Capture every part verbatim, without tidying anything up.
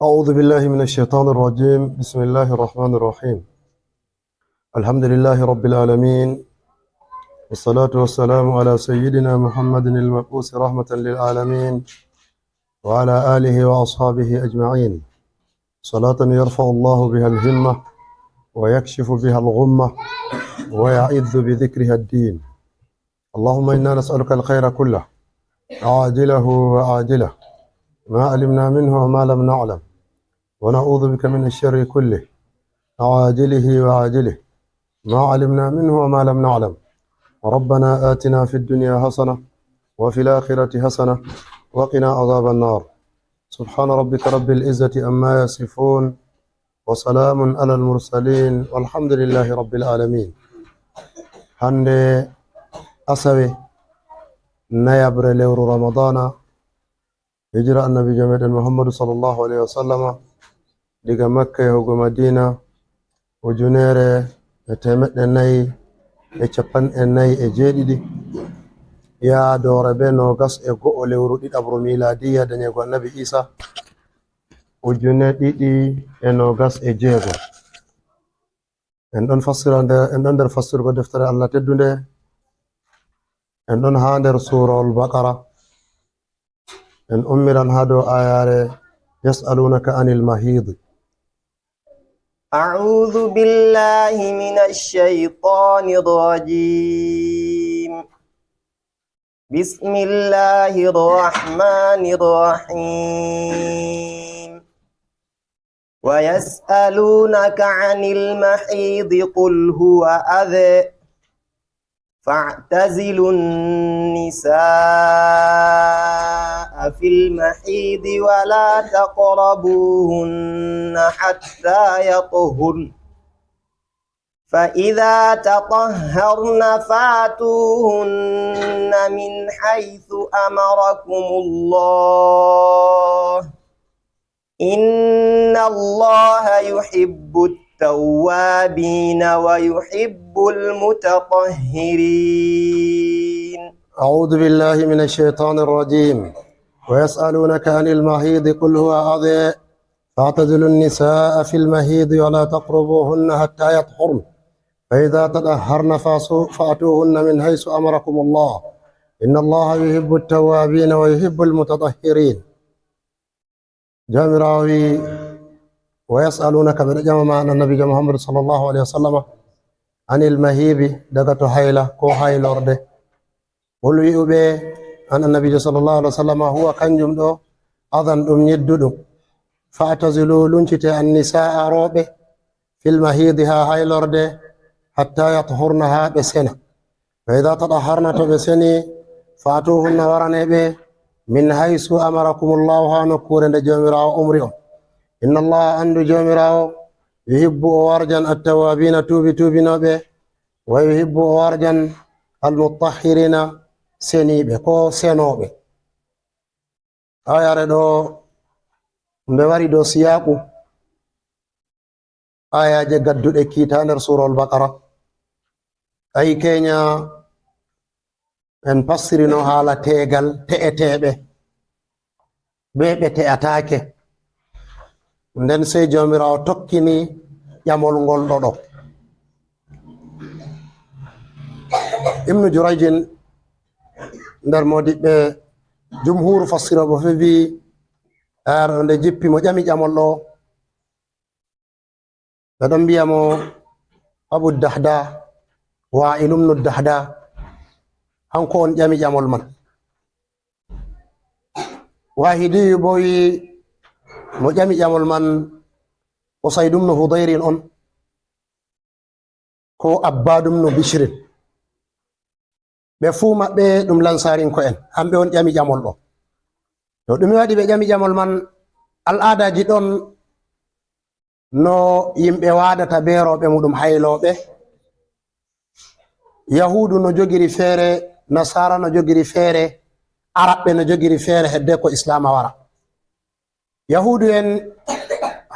أعوذ بالله من الشيطان الرجيم. بسم الله الرحمن الرحيم. الحمد لله رب العالمين. والصلاة والسلام على سيدنا محمد المبعوث رحمة للعالمين وعلى آله وأصحابه أجمعين. صلاة يرفع الله بها الهمة ويكشف بها الغمة ويعز بذكرها الدين. اللهم إنا نسألك الخير كله عاجله وآجله ما علمنا منه وما لم نعلم ونعوذ بك من الشر كله عاجله وآجله ما علمنا منه وما لم نعلم. ربنا آتنا في الدنيا حسنة وفي الآخرة حسنة وقنا عذاب النار. سبحان ربك رب العزة عما يصفون وسلام على المرسلين والحمد لله رب العالمين. Hannde asawe nayaɓre lewru Ramadana, hijira Annabiijo meɗen Muhammadu sallallahu alayhi wa sallama, diga Makka yahugo Madina, ujunere e temeɗɗe nayi e capanɗe nayi e jeeɗiɗi, yaadoore bee noogas e go'o lewru ɗiɗaɓru miilaadiya, danyego Annabi Iisa, ujune ɗiɗi e noogas e jeego. En ɗon fassira nder, en ɗon nder fassirgo deftere Allah teddunde. En ɗon haa nder Suurawol Baqara. En ummiran haa dow aayaare, "Yas'alunaka anil mahidi." أعوذ بالله من الشيطان الرجيم. بسم الله الرحمن الرحيم. ويسألونك عن المحيض قل هو أذى فاعتزلوا النساء في المحيض ولا تقربوهن حتى يطهرن فإذا تطهرن فاتوهن من حيث أمركم الله إن الله يحب التوابين ويحب المتطهرين. أعوذ بالله من الشيطان الرجيم. ويسألونك عن المحيض قل هو أذى فاعتزلوا النساء في المحيض ولا تقربوهن حتى يطهرن فإذا تطهرن فاسو-، فأتوهن من حيث أمركم الله إن الله يحب التوابين ويحب المتطهرين. Jawmiraawo wi'i, "Wa yas'alunaka," ɓe ɗo ƴama ma, an Annabiijo Muhammadu sallallahu alayhi wa sallama, "anil mahibi," daga to hayla ko haylorde. Qul, wi'u ɓe, an Annabiijo sallallahu alayhi wa sallama, "Huwa," kanjum ɗo, "adhan," ɗum nyidduɗum. "Fa'tazilu," luncite, "an-nisaa," rooɓe, "fil mahidi," haa haylorde, "hatta yathurna," haa ɓe sena. "Fa idha tadahharna," to ɓe seni, "fa'tuhunna," warane ɓe, "min haysu amarakumullahu," haa nokkuure nde Jawmiraawo umri on. "Inna Allaha," anndu Jawmiraawo, "yuhibbu," o warjan, "at-tawwabina," tuubi tuubinooɓe, "wa yuhibbu," o warjan, "al-mutahhirina," seniiɓe ko senooɓe. Aayaare ɗo, nde wari dow siyaaku aayaaje gadduɗe kiita nder Suurawol Baqara. Ayi, keenya en passirino haala teegal te'eteeɓe bee ɓe te'ataake. Nden sey Jawmiraawo tokkini ƴamol ngol ɗoɗo. Ibnu Jurayjin nder moodiɓɓe jumhuuru fassirooɓe fuu vi'i, aayaare ɗo nde jippi mo ƴami ƴamol ɗo, ɓe ɗon mbi'a mo Abu Dahda, Wa'ilu ibnu Dahda, hanko on ƴami ƴamol man. Wahidiyu boo wi'i mo ƴami ƴamol man Usaydu ibnu Hudayrin on, ko Abbaadu ibnu Bishrin. Ɓe fuu maɓɓe ɗum Lansaarinko'en, hamɓe on ƴami ƴamol ɗo. To ɗume waɗi ɓe ƴami ƴamol man? Al'aadaaji ɗon no yimɓe waadata bee rewɓe muɗum haylooɓe. Yahuudu no jogiri feere, Nasaara no jogiri feere, Araɓɓe no jogiri feere hedde ko Islaama wara. Yahuudu'en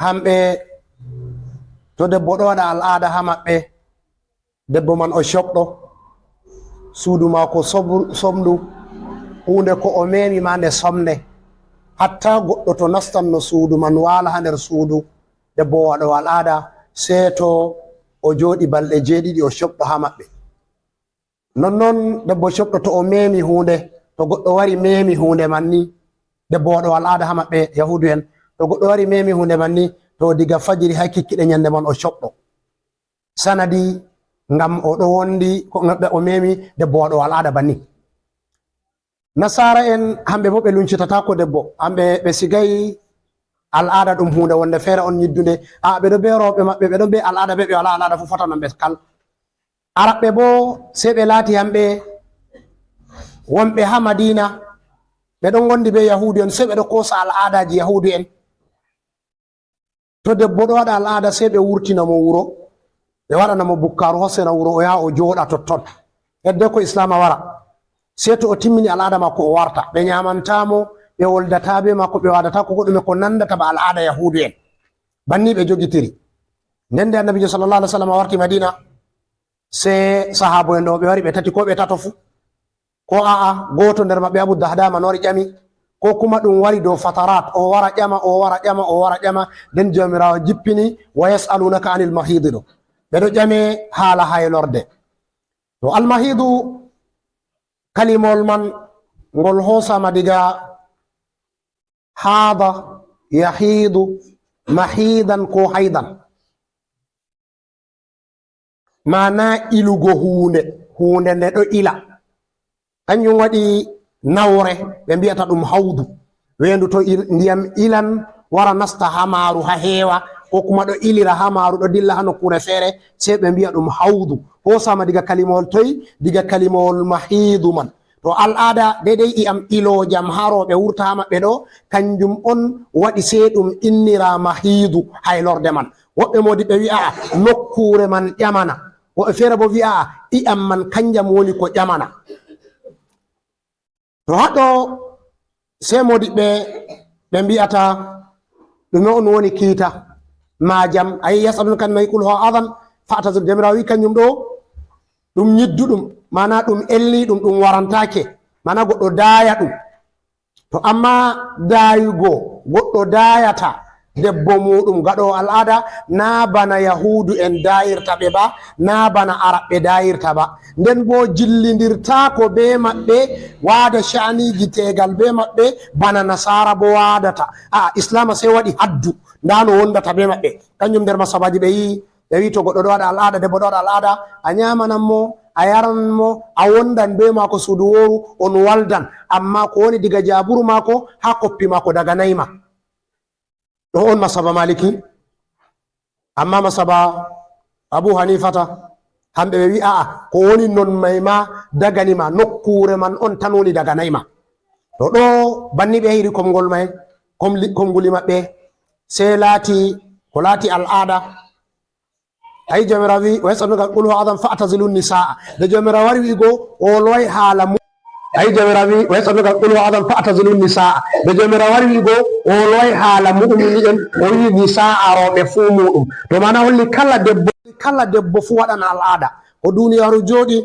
hamɓe, to debbo ɗo waɗa al'aada haa maɓɓe, debbo man o coɓɗo, suudu maako sob-, somndu, huunde ko o meemi ma nde somnde. Hatta goɗɗo to nastanno suudu man waala haa nder suudu, debbo waɗoowo al'aada, sey to o jooɗi balɗe jeeɗiɗi o coɓɗo haa maɓɓe. Nonnon debbo coɓɗo to o meemi huunde, to goɗɗo wari meemi huunde man ni, debbo waɗoowo al'aada haa maɓɓe Yahuudu'en, to goɗɗo wari meemi huunde man ni, to diga fajiri haa kikkiɗe nyannde man o coɓɗo. Sanadi ngam o ɗo wondi, ko, o meemi debbo waɗoowo al'aada banni. Nasaara'en hamɓe boo ɓe luncitataako debbo, hamɓe ɓe sigay al'aada ɗum huunde wonde feere on nyiddunde. Aa, ɓe ɗo bee rewɓe maɓɓe, ɓe ɗon bee al'aada, bee ɓe walaa al'aada fuu fotanan ɓe kal. Araɓɓe boo sey ɓe laati hamɓe wonɓe haa Madiina, ɓe ɗon ngondi bee Yahuudu'en, sey ɓe ɗo koosa al'aadaaji Yahuudu'en. To debbo ɗo waɗa al'aada, sey ɓe wurtina mo wuro, ɓe waɗana mo bukkaaru, hoosena wuro, o yaha o jooɗa totton. Heddeeko Islaama wara, sey to o timmini al'aada maako o warta. Ɓe nyaamantaa mo, ɓe woldataa bee maako, ɓe waɗataako koo ɗume ko nanndata ba al'aada Yahuudu'en. Banni ɓe jogitiri. Nden nde Annabiijo sallallahu alaihi wasallam warti Madiina, sey sahaabo'en ɗo ɓe wari ɓe tati koo ɓe tato fuu. Ko a'a, gooto nder maɓɓe, Abu Dahda man wari ƴami, ko kuma ɗum wari dow fatarat, o wara ƴama, o wara ƴama, o wara ƴama, nden Jawmiraawo jippini, "Wa yas'alunaka anil mahidi" ɗo. Ɓe ɗo ƴame haala haylorde. To almahidu, kalimol man ngol hoosaama diga haada, yahidu, mahidan ko haydan. Maanaa ilugo huunde, huunde nde ɗo ila. Kanjum waɗi nawre, ɓe mbi'ata ɗum hawdu. Weendu to il-, ndiyam ilan wara nasta haa maaru haa heewa, koo kuma ɗo ilira haa maaru, ɗo dilla haa nokkuure feere, sey ɓe mbi'a ɗum hawdu. Hoosaama diga kalimawol toy? Diga kalimawol mahiidu man. To al'aada, deydey i'am iloojam haa rewɓe wurta haa maɓɓe ɗo, kanjum on waɗi sey ɗum innira mahiidu, haylorde man. Woɓɓe moodiɓɓe wi'a, a'a, nokkuure man ƴamana. Woɓɓe feere boo wi'a, a'a, i'am man kanjam woni ko ƴamana. To haa ɗo, sey moodiɓɓe ɓe mbi'ata, ɗume on woni kiita maajam? A yi'i, "Yas'alunaka anil mahidi qul huwa adhan fa'tazil." Jawmiraawo wi'i kanjum ɗo, ɗum nyidduɗum, maanaa ɗum elniiɗum, ɗum warantaake, maanaa goɗɗo daaya ɗum. To ammaa daayugo, goɗɗo daayata debbo muuɗum gaɗoowo al'aada, naa bana Yahuudu'en daayirta ɓe ba, naa bana Araɓɓe daayirta ba. Nden boo jillindirtaako bee maɓɓe, waada sha'aniiji teegal bee maɓɓe, bana Nasaara boo waadata. A'a, Islaama sey waɗi haddu, ndaa no wondata bee maɓɓe. Kanjum nder masabaaji ɓe yi'i, ɓe wi'i, to goɗɗo ɗo waɗa al'aada, debbo ɗo waɗa al'aada, a nyaamanan mo, a yaranan mo, a wondan bee maako suudu wooru, on waldan. Ammaa ko woni diga jaaburu maako haa koppi maako daganay ma. Ɗo on masaba Maaliki. Ammaa masaba Abu Hanifata, hamɓe ɓe wi'i, a'a, ko woni non may ma dagani ma, nokkuure man on tan woni daganay ma. To ɗo banni ɓe yahiri komngol may, komli-, komnguli maɓɓe, sey laati ko laati al'aada. Ayi, Jawmiraawo wi'i, "Wa yas'alunaka qul huwa adhan fa'tazilu nisaa." Nde Jawmiraawo wari wi'ugo, o wolway haala mu-, ayi, Jawmiraawo wi'i, "Wa yas'alunaka qul huwa adhan fa'tazilu nisaa." Nde Jawmiraawo wari wi'ugo, o wolway haala mu'mini'en, o wi'i, "Nisaa," rewɓe fuu muuɗum. To maana holli kala debbo, kala debbo fuu waɗan al'aada. Ko duniyaaru jooɗi,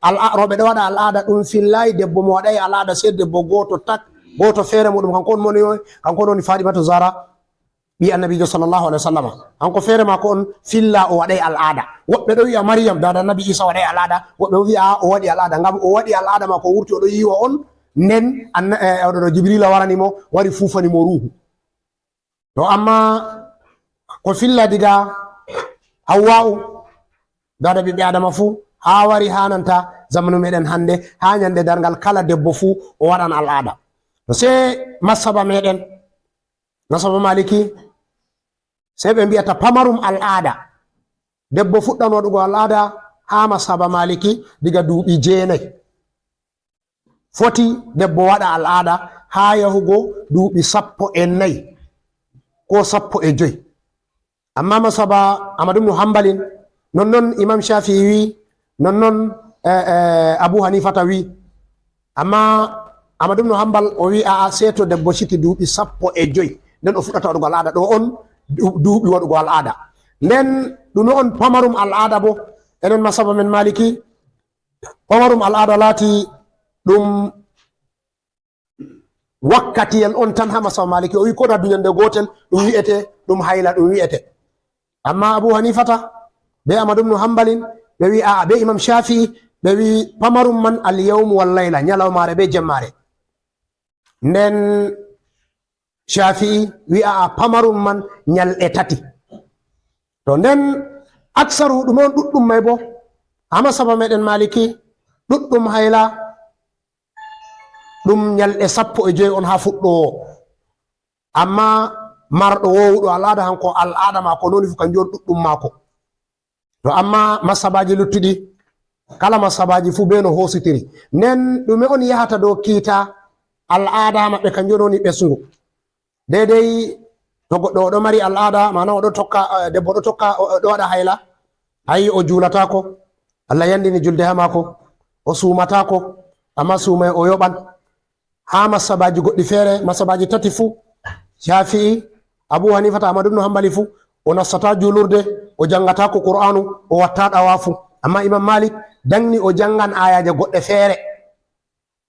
al'a-, rewɓe ɗo waɗa al'aada, ɗum fillaay debbo mo waɗaay al'aada, sey debbo gooto tak, gooto feere muuɗum, kanko on woni, kanko on woni Faatimatu Zahra. Ɓii Annabiijo sallallahu alaihi wasallam. Kanko feere maako on filla o waɗay al'aada. Woɓɓe ɗo wi'a Maryam, daada Annabi Iisa waɗay al'aada, woɓɓe ɗo wi'a o waɗi al'aada. Ngam o waɗi al'aada maako o wurti o ɗo yiwa on, nden anna-, eh, oɗo ɗo Jibrila warani mo, wari fuufani mo ruuhu. To amma ko filla diga Hawwa'u, daada ɓiɓɓe Adama fuu, haa wari haa nanta zamanu meɗen hande, haa nyande darngal kala debbo fuu o waɗan al'aada. To sey masaba meɗen, masaba Maliki, sey ɓe mbi'ata pamarum al'aada. Debbo fuɗɗan waɗugo al'aada haa masaba Maliki diga duuɓi jeenay. Foti debbo waɗa al'aada haa yahugo duuɓi sappo e nayi ko sappo e joy. Amma masaba Ahmad ibn Hanbalin, nonnon Imam Shafi'i wi, nonnon, eh, eh, Abu Hanifata wi. Amma Ahmad ibn Hanbal o wi, a'a, sey to debbo ciki duuɓi sappo e joy, nden o fuɗɗata waɗugo al'aada. Ɗo on du-, duuɓi waɗugo al'aada. Nden ɗume on pamarum al'aada bo? Enen masaba men Maliki, pamarum al'aada laati ɗum wakkatiyel on tan ha masaba Maliki. O wi ko na duñande gootel, ɗum wi'ete, ɗum hayla, ɗum wi'ete. Amma Abu Hanifata, be Ahmad ibn Hanbalin, ɓe wi a'a, be Imam Shafi'i, ɓe wi pamarum man al yawmu wal layla, ñalawmaare be jemmaare. Nden Shafi'i wi a'a, pamarum man ñalɗe tati. To nden aksaru ɗum on ɗuɗɗum may bo, ha masaba meɗen Maliki, ɗuɗɗum hayla, ɗum ñalɗe sappo e joy on ha fuɗɗoowo. Amma marɗo wowuɗo al'ada, hanko al'ada maako noni fu kanjum on ɗuɗɗum maako. To amma masabaji luttuɗi, kala masabaji fu be no hositiri. Nden ɗume on yahata dow kiita al'ada maɓɓe kanjum on woni ɓesngu. Deidei to goɗɗo oɗo mari al'ada, mana oɗo tokka, eh, debbo ɗo tokka, o, o ɗo waɗa hayla, ayi o juulatako, Allah yandini julde ha maako, o suumatako, amma suumay o yoɓan. Ha masabaji goɗɗi feere, masabaji tati fu, Shafi'i, Abu Hanifata, Ahmad ibn Hanbali fu, o nastata julurde, o jangata ko Qur'anu, o watta ɗawafu. Amma Imam Malik dangni o jangan ayaje goɗɗe feere.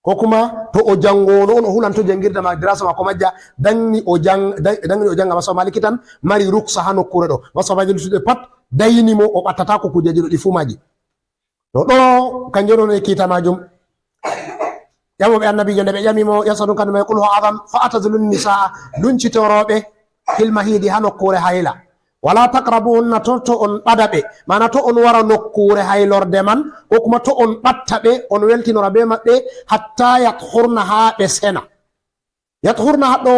Ko kuma to o jangono on, o hulanto jangirde ma, dirasa ma ko majja, dangni o jang-, dang-, dangni o janga masaba Maliki tan, mari ruksa ha nokkure ɗo. Masabaji luttuɗe pat dayni mo, o ɓattata ko kujeji ɗo ɗi fu maji. To ɗo kanjum on e kiita majum. Ƴamoɓe annabijo nde ɓe ƴami mo, yasalunka ma yaqulu huwa adhan, fa atazilun nisaa, luncito rooɓe, fil mahidi, ha nokkure hayla. Wala taqrabuhunna, to, to on ɓada ɓe, mana to on wara nokkure haylorde man, ko kuma to on ɓatta ɓe, on weltinora be maɓɓe, hatta yathurna, ha ɓe sena. Yathurna haɗɗo,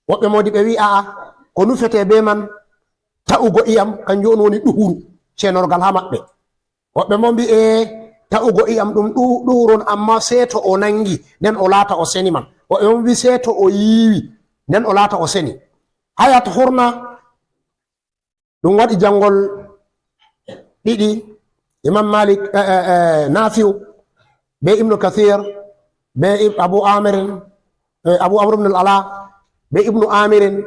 woɓɓe modi ɓe wi a'a, ko nufete be man, ta'ugo iyam, kanjum on woni ɗuhuru, cenorgal ha maɓɓe. Woɓɓe mo mbi'e ta'ugo iyam ɗum ɗu-, ɗuhuru on, amma sey to o nangi, nden o laata o seni man. Woɓɓe mo mbi sey to o yiiwi, nden o laata o seni. Ha yathurna, ɗum waɗi janngol ɗiɗi, Imam Malik, eh, eh, eh, Nafi'u, be Ibnu Kathir, be Ib-, Abu Amirin, eh, Abu Amr ibn al-Ala, be Ibnu Amirin,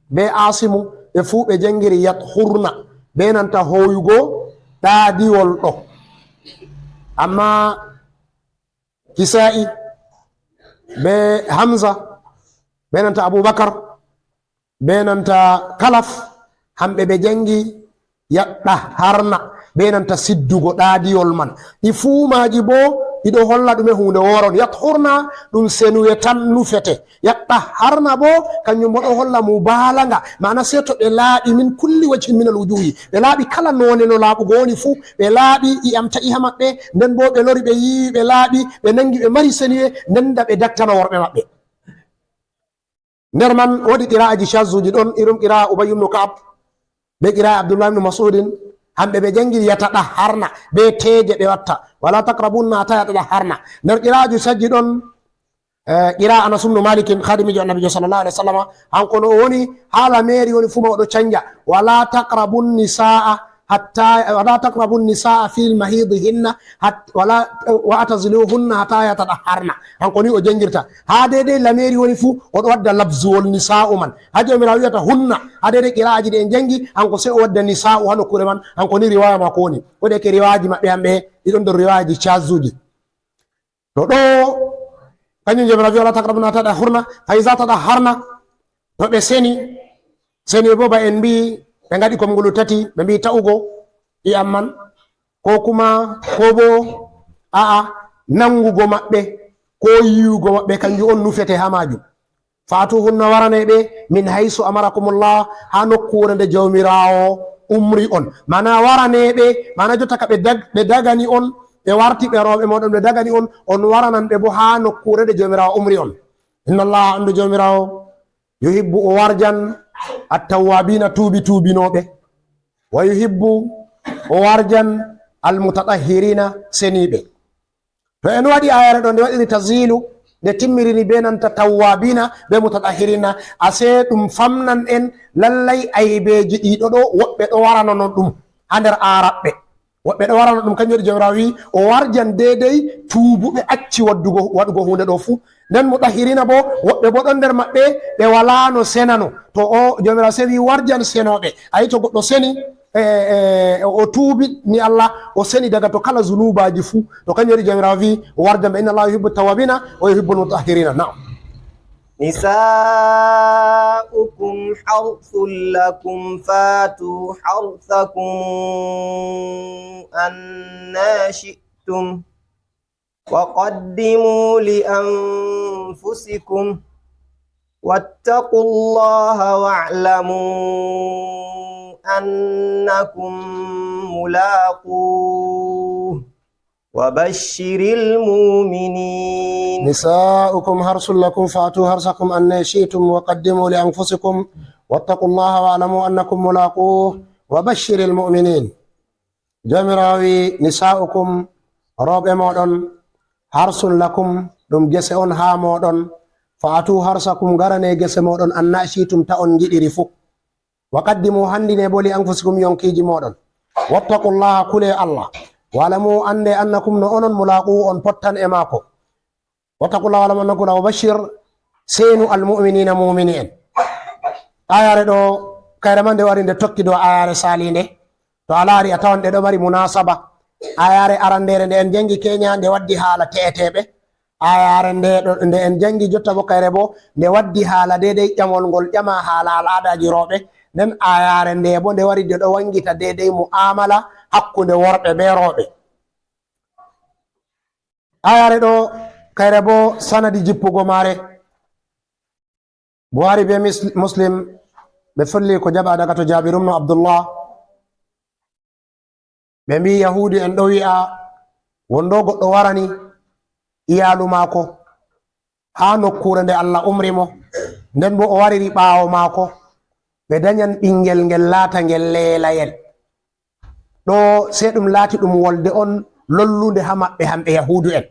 be Asimu, ɓe fuu ɓe janngiri yathurna, be nanta hooyugo ɗaadiwol ɗo. Amma Kisa'i, be Hamza, be nanta Abu Bakar, be nanta Kalaf, hamɓe ɓe jangi yaɗɗa harna, be nanta siddugo ɗaadiyol man. Ɗi fuu maaji bo, ɗi ɗo holla ɗume huunde woore on. Yathurna, ɗum senuye tan nufete. Yaɗɗa harna bo, kanjum bo ɗo holla mubaalaga. Maana sey to ɓe laaɓi min kulli wajhin minal wujuhi. Ɓe laaɓi kala noone no laaɓugo woni fuu. Ɓe laaɓi, iyam ta'i ha maɓɓe, nden bo ɓe lori, ɓe yiiwi, ɓe laaɓi, ɓe nangi, ɓe mari senuye, nden da ɓe daktana worɓe maɓɓe. Nder man woodi qira'aji shazzuji ɗon, irum qira'a Ubay ibn Ka'ab, be qira'a Abdullah ibn Mas'udin, hamɓe ɓe jangi yatadahharna, be teeje ɓe watta. Wala taqrabunna hatta yatadahharna. Nder qira'aji shazzi ɗon, eh, qira'a Anas ibn Malikin, khadimijo Annabijo sallallahu alaihi wasallam, hanko no o woni, hala meeri woni fuma o ɗo canja. Wala taqrabun nisaa hatta, wala taqrabun nisaa fil mahidihinna hat-, wala, wa ataziluhunna hatta yatadahharna. Hanko ni o jangirta. Ha deidei lameri woni fu, o ɗo wadda labzuwol nisa'u man. Ha Jawmiraawo wi'ata hunna, ha deidei qira'aji ɗi en jangi, hanko sey o wadda nisa'u ha nokkure man, hanko ni riwaya mako woni. Ko de ke riwayaji maɓɓe hamɓe, ɗi ɗon nder riwayaji shazzuji. To ɗo, kanjum Jawmiraawo wi'i, "Wala taqrabuna hatta yatadahharna, fa iza tadahharna," to ɓe seni, seni bo ba en mbi'i, ɓe ngaɗi kongolu tati, ɓe mbi'i ta'ugo iyam man, ko kuma, ko bo, a'a, nangugo maɓɓe, ko yiwugo maɓɓe, kanjum on nufete ha maajum. Fa'tuhunna, warane ɓe, min haysu amarakumullah, ha nokkuure nde Jawmiraawo umri on. Mana warane ɓe, mana jotta ka ɓe dag-, ɓe dagani on, ɓe warti ɓe rooɓe mooɗon, ɓe dagani on, on waranan ɓe bo ha nokkuure nde Jawmiraawo umri on. Inna Allah, andu Jawmiraawo, yuhibbu, o warjan, at-tawwabina, tuubi tuubinooɓe. Wa yuhibbu, o warjan, al-mutatahhirina, seniiɓe. To en waɗi ayere ɗo, nde waɗiri tazilu, nde timmirini be nanta tawwabina, be mutatahhirina, ase ɗum famnan en lallay aybeji ɗiɗo ɗo, woɓɓe ɗo warano non ɗum ha nder Araɓɓe. Woɓɓe ɗo warano ɗum, kanjum waɗi Jawmiraawo wi'i, o warjan deidei tuubuɓe acci waddugo, waɗugo huunde ɗo fuu. Nden mutahhirina bo, woɓɓe bo ɗon nder maɓɓe, ɓe walaano senano. To o, Jawmiraawo sey wi'i warjan senooɓe. Ayi, to goɗɗo seni, e, e, o tuubi ni Allah, o seni daga to kala zunuubaaji fuu. To kanjum waɗi Jawmiraawo wi'i, o warjan ɓe, inna Allah yuhibbu tawwabina, wa yuhibbul mutahhirina. Na'am. نساؤكم حرث لكم فأتوا حرثكم أنا شئتم وقدموا لأنفسكم واتقوا الله واعلموا أنكم ملاقوه وبشر المؤمنين. نساؤكم حرث لكم فأتوا حرثكم أن شئتم وقدموا لأنفسكم واتقوا الله واعلموا أنكم ملاقوه وبشر المؤمنين. Joomiraawo wi, "Nisaa'ukum, rewɓe mooɗon, harsun lakum, ɗum gese on haa mooɗon, fa atuu harsakum, ngaranee gese mooɗon, anna shi'tum, ta on ngiɗiri fuu. Wa qaddimu, hanndinee boo, li anfusikum, yonkiiji mooɗon. Wattaqullaha, kulee Allah. Wa'lamu, anndee, annakum, no onon, mulaaquhu, on pottan e maako." Wattaqullaha wa'lamu annakum mulaqu, wa bashir, seenu al mu'minina, mu'mini en. Aayaare ɗo, kayre man nde wari nde tokki dow aayaare saaliinde. To a laari a tawan ɗe ɗo mari munasaba. Aayaare arandeere nde en jangi Kenya nde waddi haala te'eteeɓe. Aayaare nde ɗo, nde en jangi jotta bo kayre bo nde waddi haala deydey ƴamol ngol ƴama haala al'aadaaji rooɓe. Nden aayaare nde bo nde wari nde ɗo wangita deydey mu'amala hakkunde worɓe be rooɓe. Aayaare ɗo, kayre bo sanadi jippugo maare. Buhari be Mis-, Muslim, ɓe felli ko jaɓa daga to Jabir ibn Abdullah. Ɓe mbi'i Yahuudu en ɗo wi'a, won ɗo goɗɗo warani iyaalu maako haa nokkuure nde Allah umri mo, nden bo o wariri ɓaawo maako, ɓe danyan ɓingel ngel laata ngel leelayel. Ɗo sey ɗum laati ɗum wolde on lollunde haa maɓɓe, hamɓe Yahuudu en.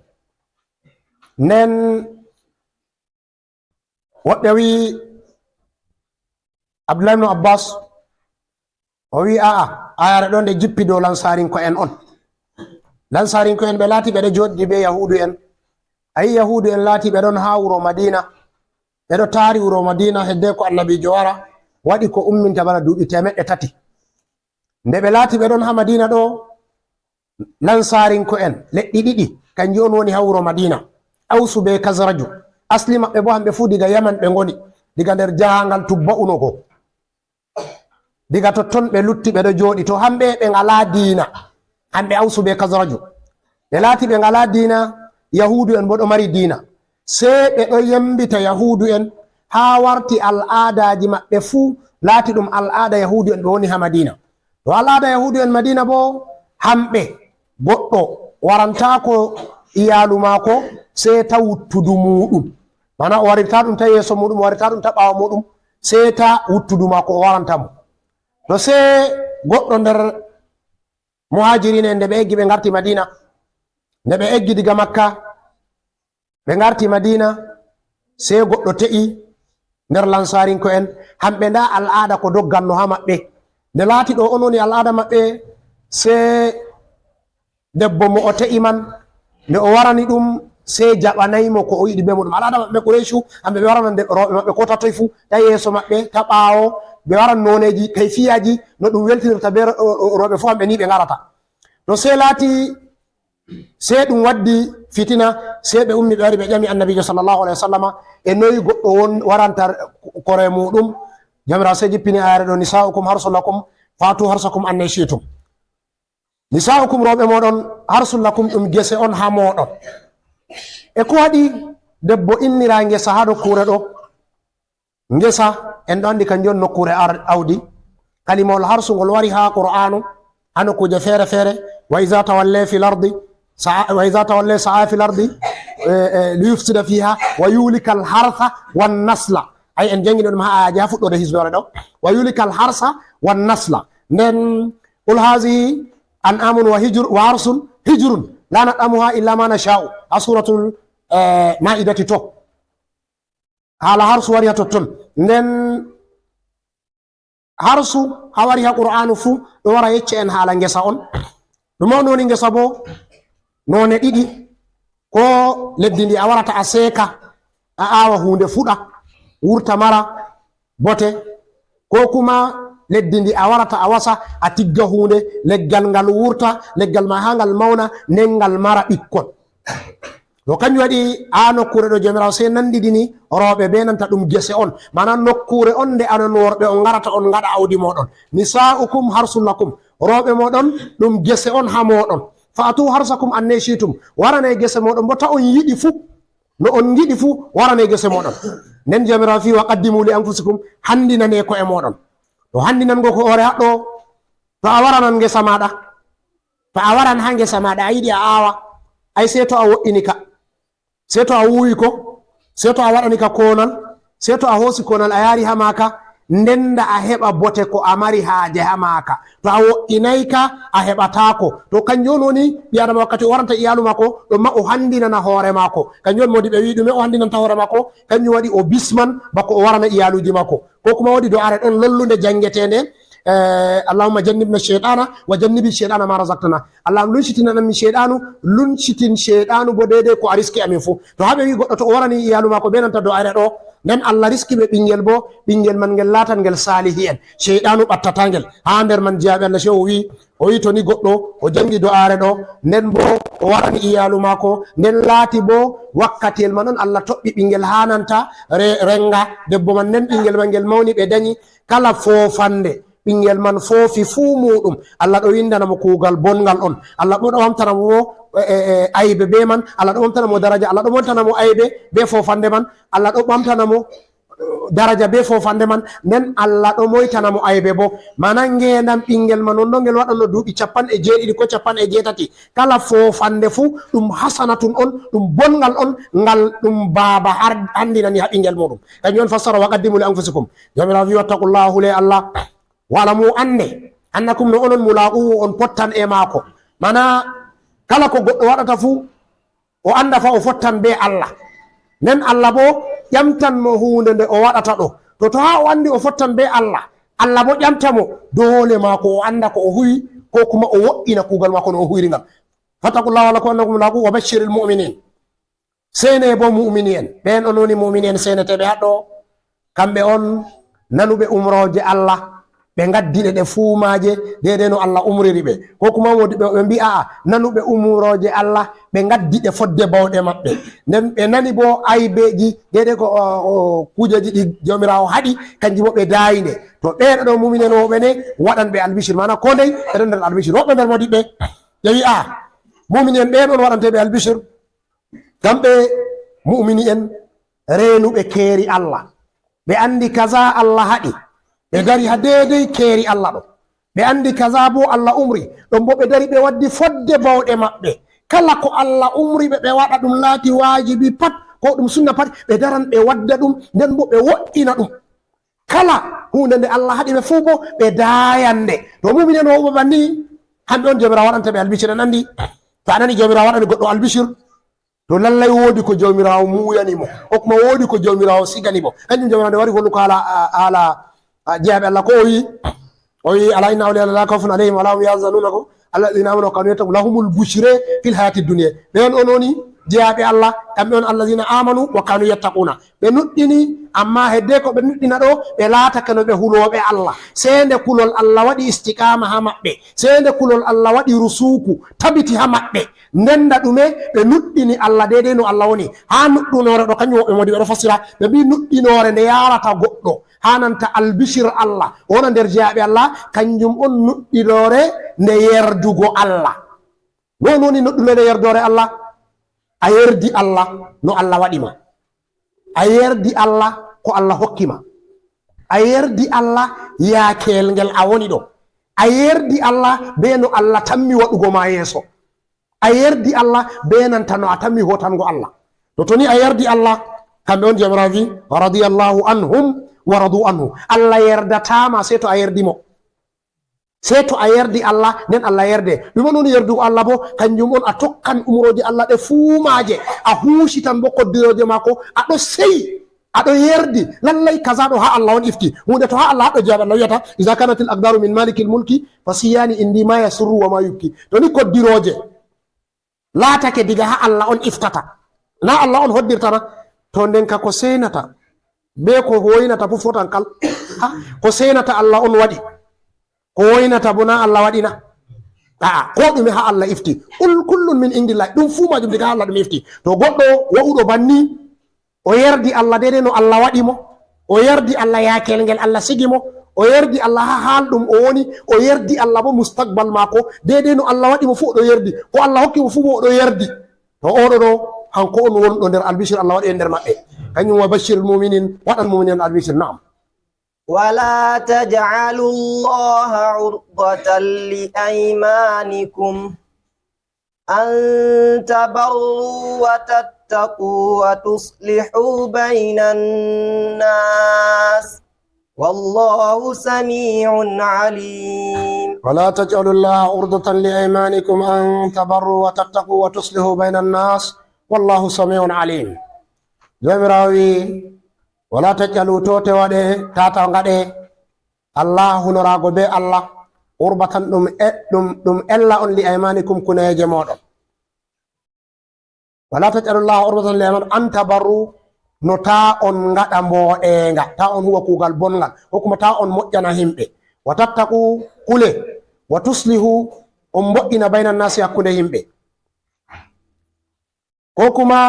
Nden woɓɓe wi'i, Abdullahi ibn Abbas, o wi'i, a'a, aayaare ɗo nde jippi dow Lansaarinko'en on. Lansaarinko'en ɓe laati ɓe ɗo jooɗidi be Yahuudu en. A yi'i Yahuudu en laati ɓe ɗon haa wuro Madiina. Ɓe ɗo taari wuro Madiina hedde ko Annabiijo wara, waɗi ko umminta bana duuɓi teemeɗɗe tati. Nde ɓe laati ɓe ɗon haa Madiina ɗo, Lansaarinko'en, leɗɗi ɗiɗi, kanji on woni haa wuro Madiina. Awsu be Kazraju. Asli maɓɓe bo hamɓe fuu diga Yaman ɓe ngoni, diga nder jahaangal Tubba'u no go. Diga totton ɓe lutti ɓe ɗo jooɗi. To hamɓe ɓe ngalaa diina, hamɓe Awsu be Kazraju. Ɓe laati ɓe ngalaa diina, Yahuudu en bo ɗo mari diina. Sey ɓe ɗo yembita Yahuudu en haa warti al'aadaaji maɓɓe fuu, laati ɗum al'aada Yahuudu en ɓe woni haa Madiina. To al'aada Yahuudu en Madiina boo, hamɓe goɗɗo warantaako iyaalu maako sey ta wuttudu muuɗum. Maana o warirtaa ɗum ta yeeso muuɗum, o warirtaa ɗum ta ɓaawo muuɗum, sey ta wuttudu maako o waranta mo. To sey goɗɗo nder muhaajiriina en nde ɓe eggi ɓe ngarti Madiina, nde ɓe eggi diga Makka, ɓe ngarti Madiina, sey goɗɗo te'i nder Lansaarinko'en, hamɓe ndaa al'aada ko dogganno haa maɓɓe. Nde laati ɗo on woni al'aada maɓɓe, sey debbo mo o te'i man, nde o warani ɗum, sey jaɓanay mo ko o yiɗi be muuɗum. Al'aada maɓɓe Qurayshu, hamɓe ɓe waranan de-, rewɓe maɓɓe ko ta toy fuu, ta yeeso maɓɓe, ta ɓaawo, ɓe waran nooneeji, kayfiyaaji, no ɗum weltinirta be ro-, rewɓe fuu, hamɓe ni ɓe ngarata. To sey laati Sey ɗum waddi fitina, sey ɓe ummi ɓe wari ɓe ƴami Annabiijo sallallahu alayhi wa sallama, e noy goɗɗo won waranta kore muuɗum? Joomiraawo sey jippini aayaare ɗo, "Nisaa'ukum harsun lakum, fa'tu harsakum anna shi'tum." Nisaa'ukum, rewɓe mooɗon, harsun lakum, ɗum gese on haa mooɗon. E ko waɗi debbo innira ngesa haa nokkuure ɗo? Ngesa, en ɗo anndi kanjum on nokkuure ar-, awdi. Kalimawol harsu ngol wari haa Qur'aanu, haa nokkuuje feere feere. "Wa iza tawalla fil ardi sa'a, wa iza tawalla sa'a fil ardi, eh, eh, li yufsida fiha wa yuhlikal harsa wan nasla." Ay, en janngino ɗum haa aayaji haa fuɗɗoode hisbere ɗo. "Wa yuhlikal harsa wan nasla." Nden, "Qul hazihi an'amun wa hijr-, wa harsun hijrun la nat'amuha illa ma nasha'u." Haa suuratul, eh, Maa'idati to. Haala harsu wari haa totton. Nden harsu haa wari haa Qur'aanu fuu ɗo wara yecca en haala ngesa on. Ɗum on woni ngesa boo? Noone ɗiɗi. Ko leddi ndi a warata a seeka, a aawa huunde fuɗa, wurta mara bote, ko kuma leddi ndi a warata a wasa, a tigga huunde, leggal ngal wurta, leggal ma haa ngal mawna, nden ngal mara ɓikkon. To kanjum waɗi a nokkuure ɗo Joomiraawo sey nanndidini rooɓe bee nanta ɗum gese on. Maana nokkuure on nde anon worɓe on ngarata on ngaɗa awdi mooɗon. Nisaa'ukum harsul lakum. Rooɓe mooɗon ɗum gese on haa mooɗon. Fa'tu harsakum anne shi'tum. Waranee gese mooɗon boo ta on yiɗi fuu. No on ngiɗi fuu, waranee gese mooɗon. Nden Joomiraawo fii, "Wa qaddimu li anfusikum, hanndinanee ko'e mooɗon." To hanndinango ko hoore haɗɗo, to a waranan ngesa maaɗa, to a waran haa ngesa maaɗa, a yiɗi a aawa, ay sey to a wo'ini ka, sey to a wuuwi ko, sey to a waɗani ka koonal, sey to a hoosi koonal a yaari haa maaka, nden da a heɓa bote ko a mari haaje haa maaka. To a wo'inaay ka, a heɓataako. To kanjum on woni ɓii Aadama wakkati o waranta iyaalu maako, ɗon ma o hanndinana hoore maako. Kanjum on moodi ɓe wi'i ɗume o hanndinanta hoore maako, kanjum waɗi o bisman bako o warana iyaaluuji maako. Ko kuma woodi do'aare ɗon lollunde janngeteende, eh, "Allahumma jannibna shaytana wa jannibi shaytana ma razaqtana." Allah luncitinan min shayɗaanu, lunchitin shayɗaanu boo deydey ko a riski amin fuu. To haa ɓe wi'i goɗɗo to o warani iyaalu maako bee nanta do'aare ɗo, nden Allah riski ɓe ɓinngel boo, ɓinngel man ngel laatan ngel saalihi'en. Shayɗaanu ɓattataa ngel. Haa nder man jiyaaɓe Allah shehu wi'i, o wi'i to ni goɗɗo o janngi do'aare ɗo, nden boo o warani iyaalu maako, nden laati boo wakkatiyel man on Allah toɓɓi ɓinngel haa nanta re-, renga debbo man, nden ɓinngel man ngel mawni ɓe danyi, kala foofannde ɓinngel man foofi fuu muuɗum, Allah ɗo winndana mo kuugal bonngal on. Allah ɗo, ɗo ɓamtana mo, e, e, e, aybe bee man. Allah ɗo ɓamtana mo daraja. Allah ɗo ɓamtana mo aybe bee foofannde man. Allah ɗo ɓamtana mo, eh, daraja bee foofannde man. Nden Allah ɗo moytana mo aybe boo. Maana ngeendam ɓinngel man on ɗo ngel waɗanno duuɓi cappanɗe jeeɗiɗi ko cappanɗe jeetati. Kala foofannde fuu ɗum hasanatun on, ɗum bonngal on, ngal ɗum baaba har-, hanndinani haa ɓinngel muuɗum. Kanjum on fassara, "Wa qaddimu li anfusikum." Joomiraawo wi'i, "Wattaqullaha, hulee Allah." "Wa'lamu, annde, annakum, no onon, mulaaquhu, on pottan e maako." Maana, kala ko goɗɗo waɗata fuu, o annda fa o fottan bee Allah. Nden Allah boo ƴamtan mo huunde nde o waɗata ɗo. To, to haa o anndi o fottan bee Allah, Allah boo ƴamta mo, doole maako o annda ko o huwi, ko kuma o wo'ina kuugal maako no o huwiri ngal. "Fattaqullaha wa'lamu annakum mulaaquhu wa bashshiril mu'minin." Seenee boo mu'mini'en. Ɓeen on woni mu'mini'en seeneteeɓe haɗɗo. Kamɓe on nanuɓe umrooje Allah, ɓe ngaddi ɗe, ɗe fuu maaje, deydey no Allah umriri ɓe. Ko kuma woodi ɓe, ɓe mbi'a, nanuɓe umrooje Allah, ɓe ngaddi ɗe fodde bawɗe maɓɓe. Nden ɓe nani boo aybeeji, deydey ko, o, o, kuujeeji ɗi Joomiraawo haɗi, kanji boo ɓe daayi nde. To ɓeeɗo ɗo mu'mini'en wooɓe ne, waɗan ɓe albishir. Maana koo ndey, ɓe ɗon nder albishir. Woɓɓe nder moodiɓɓe, ɓe wi'a, mu'mini'en ɓeen on waɗante ɓe albishir. Kamɓe mu'mini'en reenuɓe keeri Allah. Ɓe anndi kaza Allah haɗi. Ɓe dari haa deydey keeri Allah ɗo. Ɓe anndi kaza boo Allah umri. Ɗon boo ɓe dari ɓe waddi fodde bawɗe maɓɓe. Kala ko Allah umri ɓe, ɓe waɗa ɗum laati waajibi pat, ko ɗum sunna pat, ɓe daran ɓe wadda ɗum, nden boo ɓe wo'ina ɗum. Kala huunde nde Allah haɗi ɓe fuu boo, ɓe daayan nde. To mu'mini'en wooɓe banni, kamɓe on Joomiraawo waɗanta ɓe albishir. En anndi, to a nani Joomiraawo waɗani goɗɗo albishir, to lallay woodi ko Joomiraawo muuyani mo, ko kuma woodi ko Joomiraawo sigani mo. Kanjum Joomiraawo nde wari holluko haala, a, haala, a, jeyaaɓe Allah ko o wi'i, o wi'i, "Alaa inna awliyaa Allahi laa khawfun alayhim wa laa hum yahzanun" ko, "Alladhina amanu wa kanu yattaqun, lahumul bushra fil hayatid dunya." Ɓeen on woni jeyaaɓe Allah, kamɓe on alladhina amanu wa kanu yattaquna. Ɓe nuɗɗini, ammaa heddee ko ɓe nuɗɗina ɗo, ɓe laatakeno ɓe hulooɓe Allah. Sey nde kulol Allah waɗi istiqaama haa maɓɓe, sey nde kulol Allah waɗi rusuuku, tabiti haa maɓɓe. Nden da ɗume? Ɓe nuɗɗini Allah deydey no Allah woni. Haa nuɗɗinoore ɗo, kanjum woɓɓe moodi ɓe ɗo fassira, ɓe mbi'i nuɗɗinoore nde yaarata goɗɗo haa nanta albishir Allah, o wona nder jeyaaɓe Allah, kanjum on nuɗɗinoore nde yerdugo Allah. Non woni nuɗɗinoore nde yerdoore Allah. A yerdi Allah no Allah waɗi ma. A yerdi Allah ko Allah hokki ma. A yerdi Allah yaakeyel ngel a woni ɗo. A yerdi Allah bee no Allah tammi waɗugo ma yeeso. A yerdi Allah bee nanta no a tammi hootango Allah. To, to ni a yerdi Allah, kamɓe on Jawmiraawo wi, "Radiyallahu anhum wa radu anhu." Allah yerdataa ma sey to a yerdi mo. Sey to a yerdi Allah, nden Allah yerde. Ɗume woni yerdugo Allah boo? Kanjum on a tokkan umrooje Allah ɗe fuu maaje, a huusitan boo koddirooje maako, a ɗo seyi, a ɗo yerdi. Lallay kaza ɗo haa Allah on ifti. Huunde to haa Allah haɗɗo jeyaaɓe Allah wiyata, "Iza kanatil aqdaru min malikil mulki, fa siyani indi ma yasurru wa ma yubki." To ni koddirooje laatake diga haa Allah on iftata. Naa Allah on hoddirta na? To nden ka ko seenata, bee ko woynata boo fotan kal. Ha? Ko seenata Allah on waɗi. Ko woynata boo naa Allah waɗi na? A'a, ko ɗume ha Allah ifti. Qul kullun min indillahi. Ɗum fuu majum diga Allah ɗum ifti. To goɗɗo wa'uɗo banni, o yerdi Allah deydey no Allah waɗi mo. O yerdi Allah yakel ngel Allah sigi mo. O yerdi Allah ha haal ɗum o woni. O yerdi Allah bo mustaqbal maako. Deydey no Allah waɗi mo fuu o ɗo yerdi. Ko Allah hokki mo fuu bo o ɗo yerdi. To oɗo ɗo, hanko on wonɗo nder albishir Allah waɗi en nder maɓɓe. Kanjum wa bashiril mu'minin, waɗan mu'minin albishir. Na'am. ولا تجعلوا الله عرضة لأيمانكم أن تبروا وتتقوا وتصلحوا بين الناس والله سميع عليم. ولا تجعلوا الله عرضة لأيمانكم أن تبروا وتتقوا وتصلحوا بين الناس والله سميع عليم. Joomiraawo wi'i, "Wala taj'alu, to te waɗe, tata ngaɗe, Allah hunoraago be Allah, urbatan ɗum e-, ɗum, ɗum ella on li aymanikum kuneeje mooɗon." Wala taj'alu Allah urbatan li aymanikum an tabarru, no ta on ngaɗa mboɗeeŋga, ta on huwa kuugal bonŋgal, ko kuma ta on moƴƴana himɓe. Wa tattaqu, kule, wa tuslihu, on mboɗɗina bayna naasi hakkunde himɓe. Ko kuma,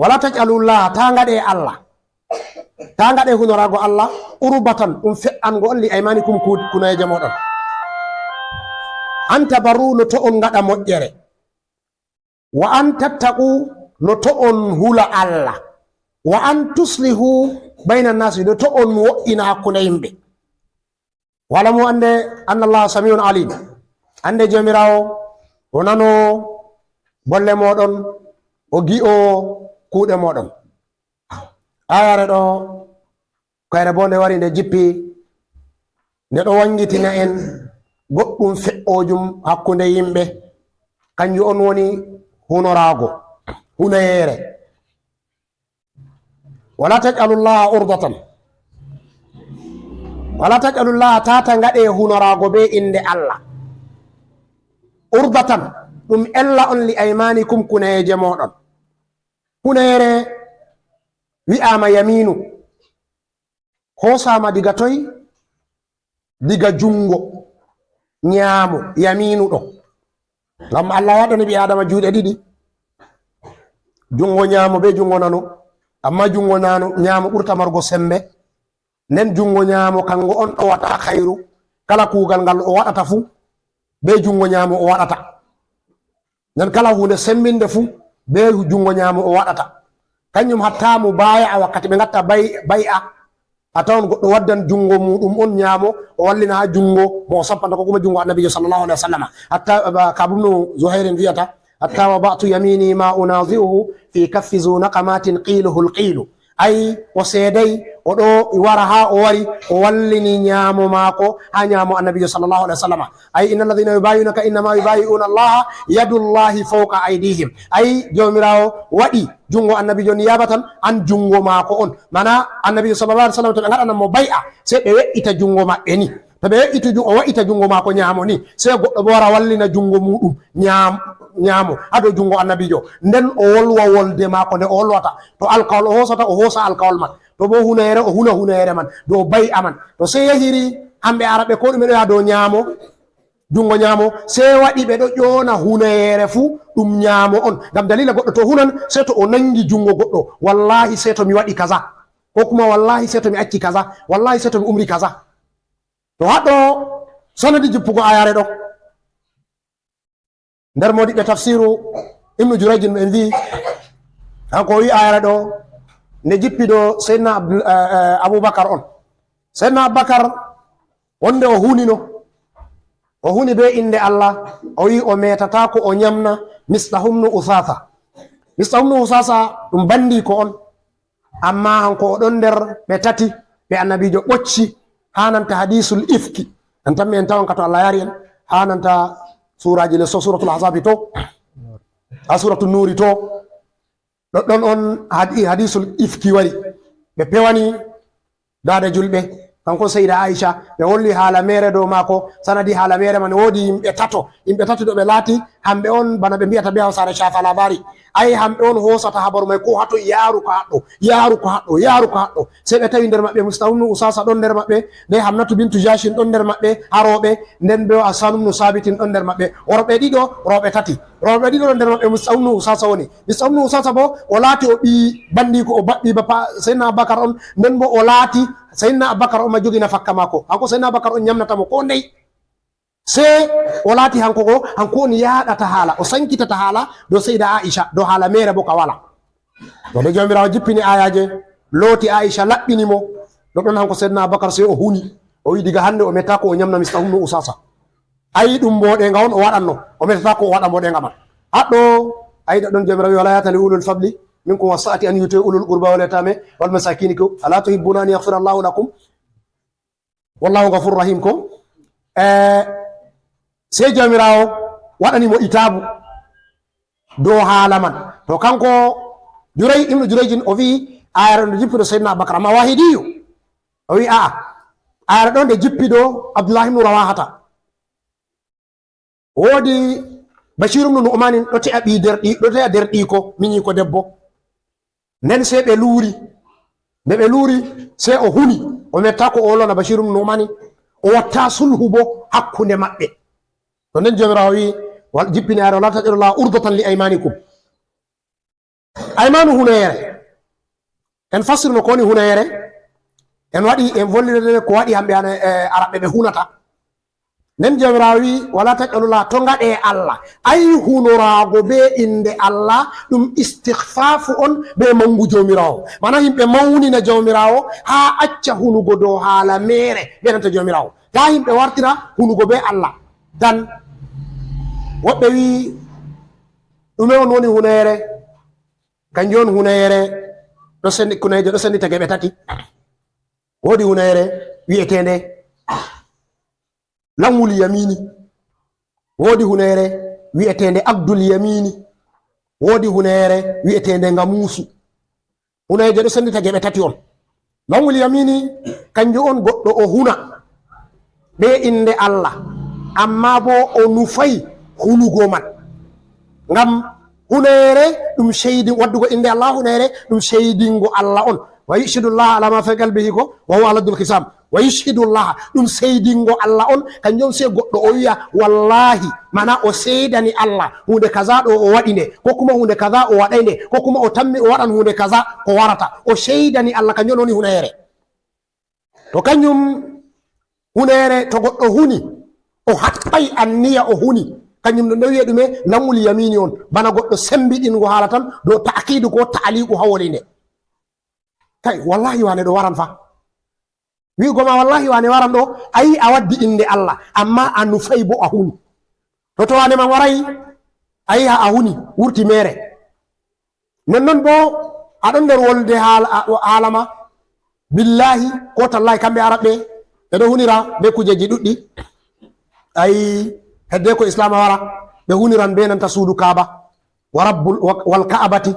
wala taj'alu Allah, ta ngaɗe Allah. Ta ngaɗe hunoraago Allah, urbatan, ɗum fe'ango on li aymanikum ku-, kuneeje mooɗon. An tabarru no to on ngaɗa moƴƴere. Wa an tattaqu no to on hula Allah. Wa an tuslihu bayna nasi no to on wo'ina hakkunde yimɓe. Wa'lamu, annde, anna Allah sami'un alim. Annde Joomiraawo o nanoowo bolle mooɗon, o gi'oowo kuuɗe mooɗon. Ayare ɗo, kayre boo nde wari nde jippi, nde ɗo wangitina en goɗɗum fe'oojum hakkunde yimɓe. Kanjum on woni hunoraago, hunayeere. Wala taj'alullaha urdatan. Wala taj'alullaha, tata ngaɗe hunoraago be innde Allah. Urdatan, ɗum ella on li aymanikum, kunayeeje mooɗon. Hunayeere wi'aama yaminu. Hoosaama diga toy? Diga junngo nyaamo, yaminu ɗo. Ngam Allah waɗani ɓii Aadama juuɗe ɗiɗi, junngo nyaamo be junngo nano. Ammaa junngo nano, nyaamo ɓurta margo semmbe. Nden junngo nyaamo, kango on ɗowata khayru. Kala kuugal ngal o waɗata fuu, be junngo nyaamo o waɗata. Nden kala huunde semmbinde fuu, be junngo nyaamo o waɗata. Kanjum hatta mubaya'a, wakkati ɓe ngatta bay-, bay'a, a tawan goɗɗo waddan junngo muuɗum on nyaamo, o wallina haa junngo mo o sappanta, ko kuma junngo Annabiijo sallallahu alaihi wasallam. Hatta, ba, Ka'b ibn Zuhairin wi'ata, "Hatta wada'tu yamini ma unazi'uhu fi kaffi zu naqamatin qiluhu al-qilu." Ay, o seeday, o ɗo wara haa o wari, o wallini nyaamo maako haa nyaamo Annabiijo sallallahu alaihi wasallam. Ay, "Innal ladhina yubayi'unaka innama yubayi'una Allaha yadullahi fawqa aydihim." Ay, Joomiraawo waɗi junngo Annabiijo niyabatan an junngo maako on. Mana Annabiijo sallallahu alaihi wasallam to ɓe ngaɗanan mo bay'a, sey ɓe we'ita junngo maɓɓe ni. To ɓe we'iti ju-, o wa'ita junngo maako nyaamo ni, sey goɗɗo bo wara wallina junngo muuɗum nyaam-, nyaamo haa dow junngo Annabiijo. Nden o wolwa wolde maako nde o wolwata. To alkawal o hoosata, o hoosa alkawal man. To bo hunayeere, o huna hunayeere man dow bay'a man. To sey yahiri hamɓe Araɓe ko ɗume ɗo yaha dow nyaamo, junngo nyaamo, sey waɗi ɓe ɗo ƴoona hunayeere fuu ɗum nyaamo on. Ngam daliila goɗɗo to hunan, sey to o nangi junngo goɗɗo, "Wallahi, sey to mi waɗi kaza." Ko kuma, "Wallahi, sey to mi acci kaza. Wallahi, sey to mi umri kaza." To haɗɗo sanadi jippugo ayare ɗo. Nder moodiɓɓe tafsiru Ibnu Jurayjin en vi'i, kanko o wi'i ayare ɗo nde jippi dow Seydina Abdul-, eh, eh, Abubakar on. Seydina Abubakar wonde o hunino, o huni be innde Allah, o wi'i o meetataako o nyamna Misɗahu ibnu Usaasa. Misɗahu ibnu Usaasa ɗum bandiiko on. Ammaa hanko o ɗon nder ɓe tati ɓe Annabiijo ɓocci, haa nanta hadiisul ifki. En tammi en tawan ka to Allah yari en, haa nanta suuraaji les, Suuratul Ahzaabi to, haa Suuratul Nuuri to. Ɗoɗɗon on hadi-, hadiisul ifki wari. Ɓe pewani daada julɓe, kanko Seyda Aisha, ɓe wolwi haala meere dow maako, sanadi haala meere man woodi yimɓe tato, yimɓe tato ɗo ɓe laati Hamɓe on bana ɓe mbi'ata be Hawsaare shafa labari. Ay, hamɓe on hoosata habaru may ko hato, yaaru ko haɗɗo, yaaru ko haɗɗo, yaaru ko haɗɗo. Sey ɓe tawi nder maɓɓe Mistahunnu Usasa ɗon nder maɓɓe, be Hamnatu bintu Jashin ɗon nder maɓɓe, harooɓe, nden be Hassanumnu Sabitin ɗon nder maɓɓe. Worɓe ɗiɗo, rooɓe tati. Rooɓe ɗiɗo ɗon nder maɓɓe Mistahunnu Usasa woni. Mistahunnu Usasa bo, o laati o ɓii bandiiko, o baɓɓi bappa Seydina Abubakar on, nden bo o laati Seydina Abubakar on ma jogina fakka maako. Hanko Seydina Abubakar on nyamnata mo ko ndey. Sey o laati hanko go, hanko on yaaɗata haala, o sankitata haala dow Seyda Aisha, dow haala meere bo ka wala. To nde Jawmiraawo jippini aayaaje, looti Aisha, laɓɓini mo, ɗoɗɗon hanko Seydina Abubakar sey o huni. O wi'i diga hande o metaako o nyamna Mistahunnu Usasa. Ayi ɗum mboɗeeŋga on o waɗanno, o metataa ko o waɗa mboɗeeŋga man. Haɗɗo, ayi ɗoɗɗon Jawmiraawo wi'i, "Wala ya'tali ulul fadli minkum was sa'ati an yu'tu ulul qurba wal yatama wal masakini ko, ala tuhibbuna an yaghfira Allahu lakum?" Wallahu ghafurur rahim ko. Eh, sey Jawmiraawo waɗani mo itaabu dow haala man. To kanko Juray-, Ibnu Jurayjin o wi'i, ayare ɗon nde jippuɗo Seydina Abubakar, amma Wahidiyu o wi'i, a'a, ayare ɗon nde jippi dow Abdullahi ibnu Rawahata. Woodi Bashiru ibnu Nu'manin ɗo te'a ɓii derɗi-, ɗo te'a derɗiiko, minyiko debbo. Nden sey ɓe luuri. Nde ɓe luuri, sey o huni. O metta ko o wolwana Bashiru ibnu Nu'mani. O watta sulhu bo hakkunde maɓɓe. To nden Jawmiraawo wi'i, wal-, jippini ayare, "Wala taj'alullaha urdatan li aymanikum." Aymanu, hunayere. En fassirno ko woni hunayere. En waɗi, en vollirde ko waɗi hamɓe ana, eh, Araɓɓe ɓe hunata. Nden Jawmiraawo wi'i, "Wala taj'alullaha, to ngaɗe Allah." Ay, hunoraago be innde Allah, ɗum istikhfafu on be mangu Jawmiraawo. Mana himɓe mawnina Jawmiraawo, haa acca hunugo dow haala meere be nanta Jawmiraawo. Taa himɓe wartira hunugo be Allah. Dan, woɓɓe wi'i, "Ɗume on woni hunayere?" Kanjum on hunayere ɗo sendi, hunayere ɗo sendita geɓe tati. Woodi hunayere wi'eteende Lanwul Yamini. Woodi hunayere wi'eteende Abdul Yamini. Woodi hunayere wi'eteende Ngamuusu. Hunayeeje ɗo sendita geɓe tati on. Lanwul Yamini, kanjum on goɗɗo o huna be innde Allah, ammaa bo o nufay hunugo man. Ngam hunayere ɗum ceydi-, waddugo innde Allah hunayere ɗum ceydingo Allah on. "Wa yushhidu Allah ala ma fi qalbihi" ko, "wa huwa aladdul khisam." "Wa yushhidu Allah," ɗum seydingo Allah on, kanjum sey goɗɗo o wi'a, "Wallahi," mana o seydani Allah, "huunde kaza ɗo o waɗi nde, ko kuma huunde kaza o waɗay nde, ko kuma o tammi o waɗan huunde kaza ko warata." O seydani Allah, kanjum woni hunayere. To kanjum hunayere, to goɗɗo huni, o haɓɓay anniya o huni, kanjum ɗum ɗo wi'e ɗume? Lanwul yamini on, bana goɗɗo sembiɗingo haala tan, dow ta'kiidu ko ta'aliiqu haa woni nde. Kay, wallahi wane ɗo waran fa. Wi'ugo ma, "Wallahi, wane waran ɗo," a yi a waddi innde Allah, amma a nufay bo a huni. To, to wane man waray, a yi a huni, wurti meere. Nonnon bo, a ɗon nder wolde haala, a, haala ma, billahi, ko tallahi, kamɓe Araɓɓe, ɓe ɗo hunira be kujeji ɗuɗɗi. A yi, hedde ko Islaama wara, ɓe huniran be nanta suudu Kaaba, wa rabbul, wa, wal Ka'abati.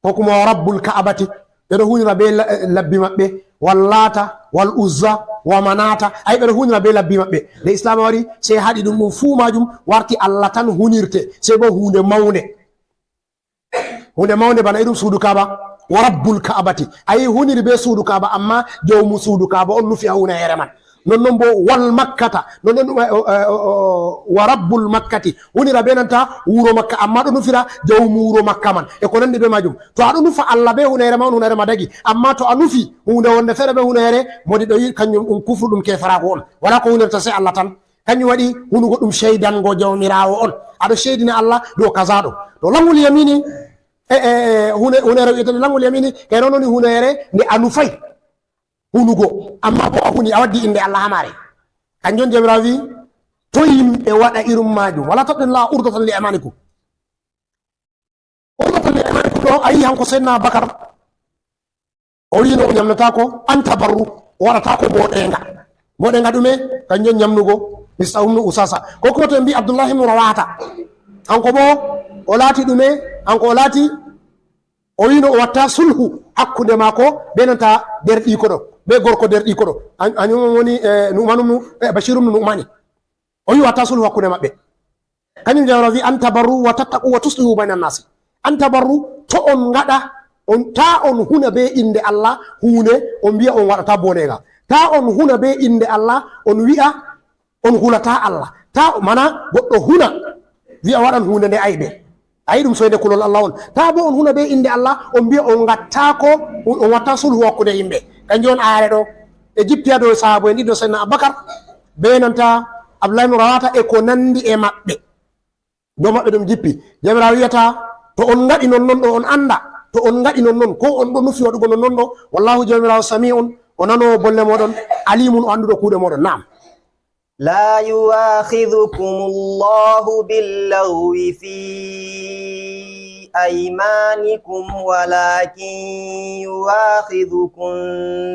Ko kuma wa rabbul Ka'abati, ɓe ɗo hunira be la-, labbi maɓɓe, wal Lata, wal Uzza, wa Manata. Ay, ɓe ɗo hunira be labbi maɓɓe. Nde Islaama wari, sey haɗi ɗum, ɗum fuu maajum warti Allah tan hunirte, sey bo huunde mawnde. Huunde mawnde bana irum suudu Kaaba, wa rabbul Ka'abati. Ay, huniri be suudu Kaaba, amma jawmu suudu Kaaba on nufi haa hunayere man. Nonnon bo wal Makkata, nonnon, eh, eh, eh, wa rabbul Makkati, hunira be nanta wuro Makka, amma ɗo nufira jawmu wuro Makka man, e ko nandi be majum. To a ɗo nufa Allah be hunayere ma on, hunayere ma dagi, amma to a nufi huunde wonde feere be hunayere, modi ɗo yi kanjum ɗum kufru, ɗum keferaaku on. Wala ko hunirta sey Allah tan. Kanjum waɗi hunugo ɗum ceydango Jawmiraawo on. A ɗo ceydina Allah dow kaza ɗo. To langol yamini, e, e, e, hune-, hunayere wi'etende langol yamini, kay non woni hunayere nde a nufay hunugo, amma bo a huni, a waddi innde Allah haa maare. Kanjum on Jawmiraawo wi'i, to yimɓe waɗa irum maajum, wala taj'alullaha urdatan li aymanikum. Urdatan li aymanikum ɗo, a yi hanko Seydina Bakar, o wi'no o nyamnataako, an tabarru, o waɗataako mboɗeeŋga. Mboɗeeŋga ɗume? Kanjum on nyamnugo Mista Umnu Usasa. Ko kuma to en mbi Abdullahi ibn Rawahata. Hanko bo, o laati ɗume? Hanko o laati O wi'no o watta sulhu hakkunde maako be nanta derɗiiko ɗo, be gorko derɗiiko ɗo. An-, hanyum woni, eh, Nu'man ibn, eh, Bashir ibn Nu'mani. O wi'i o watta sulhu hakkunde maɓɓe. Kañum Jawmiraawo wi, "An tabarru wa tattaqu wa tuslihu bayna nnaasi." An tabarru, to on ngaɗa, on, ta on huna be innde Allah huunde, on mbiya on waɗata bonega. Ta on huna be innde Allah, on wi'a on hulata Allah. Ta, mana goɗɗo huna, wi'a waɗan huunde nde aybe. Ayi ɗum soyde kulol Allah on. Ta bo on huna be innde Allah, on mbiya on ngattaako, on, on watta sulhu hakkunde yimɓe. Kanjum on ayare ɗo. E jippi haa dow sahaabo en ɗiɗo, Sayyidina Abubakar, be nanta Abdullahi ibn Rawata e ko nandi e maɓɓe. Dow maɓɓe ɗum jippi. Jawmiraawo wi'ata, to on ngaɗi non non ɗo, on annda. To on ngaɗi non non, ko on ɗo nufi waɗugo non non ɗo, wallahu Jawmiraawo sami'un, o nanoowo bolle mooɗon, alimun, o annduɗo kuuɗe mooɗon. Naam. لا يؤاخذكم الله باللغو في أيمانكم ولكن يؤاخذكم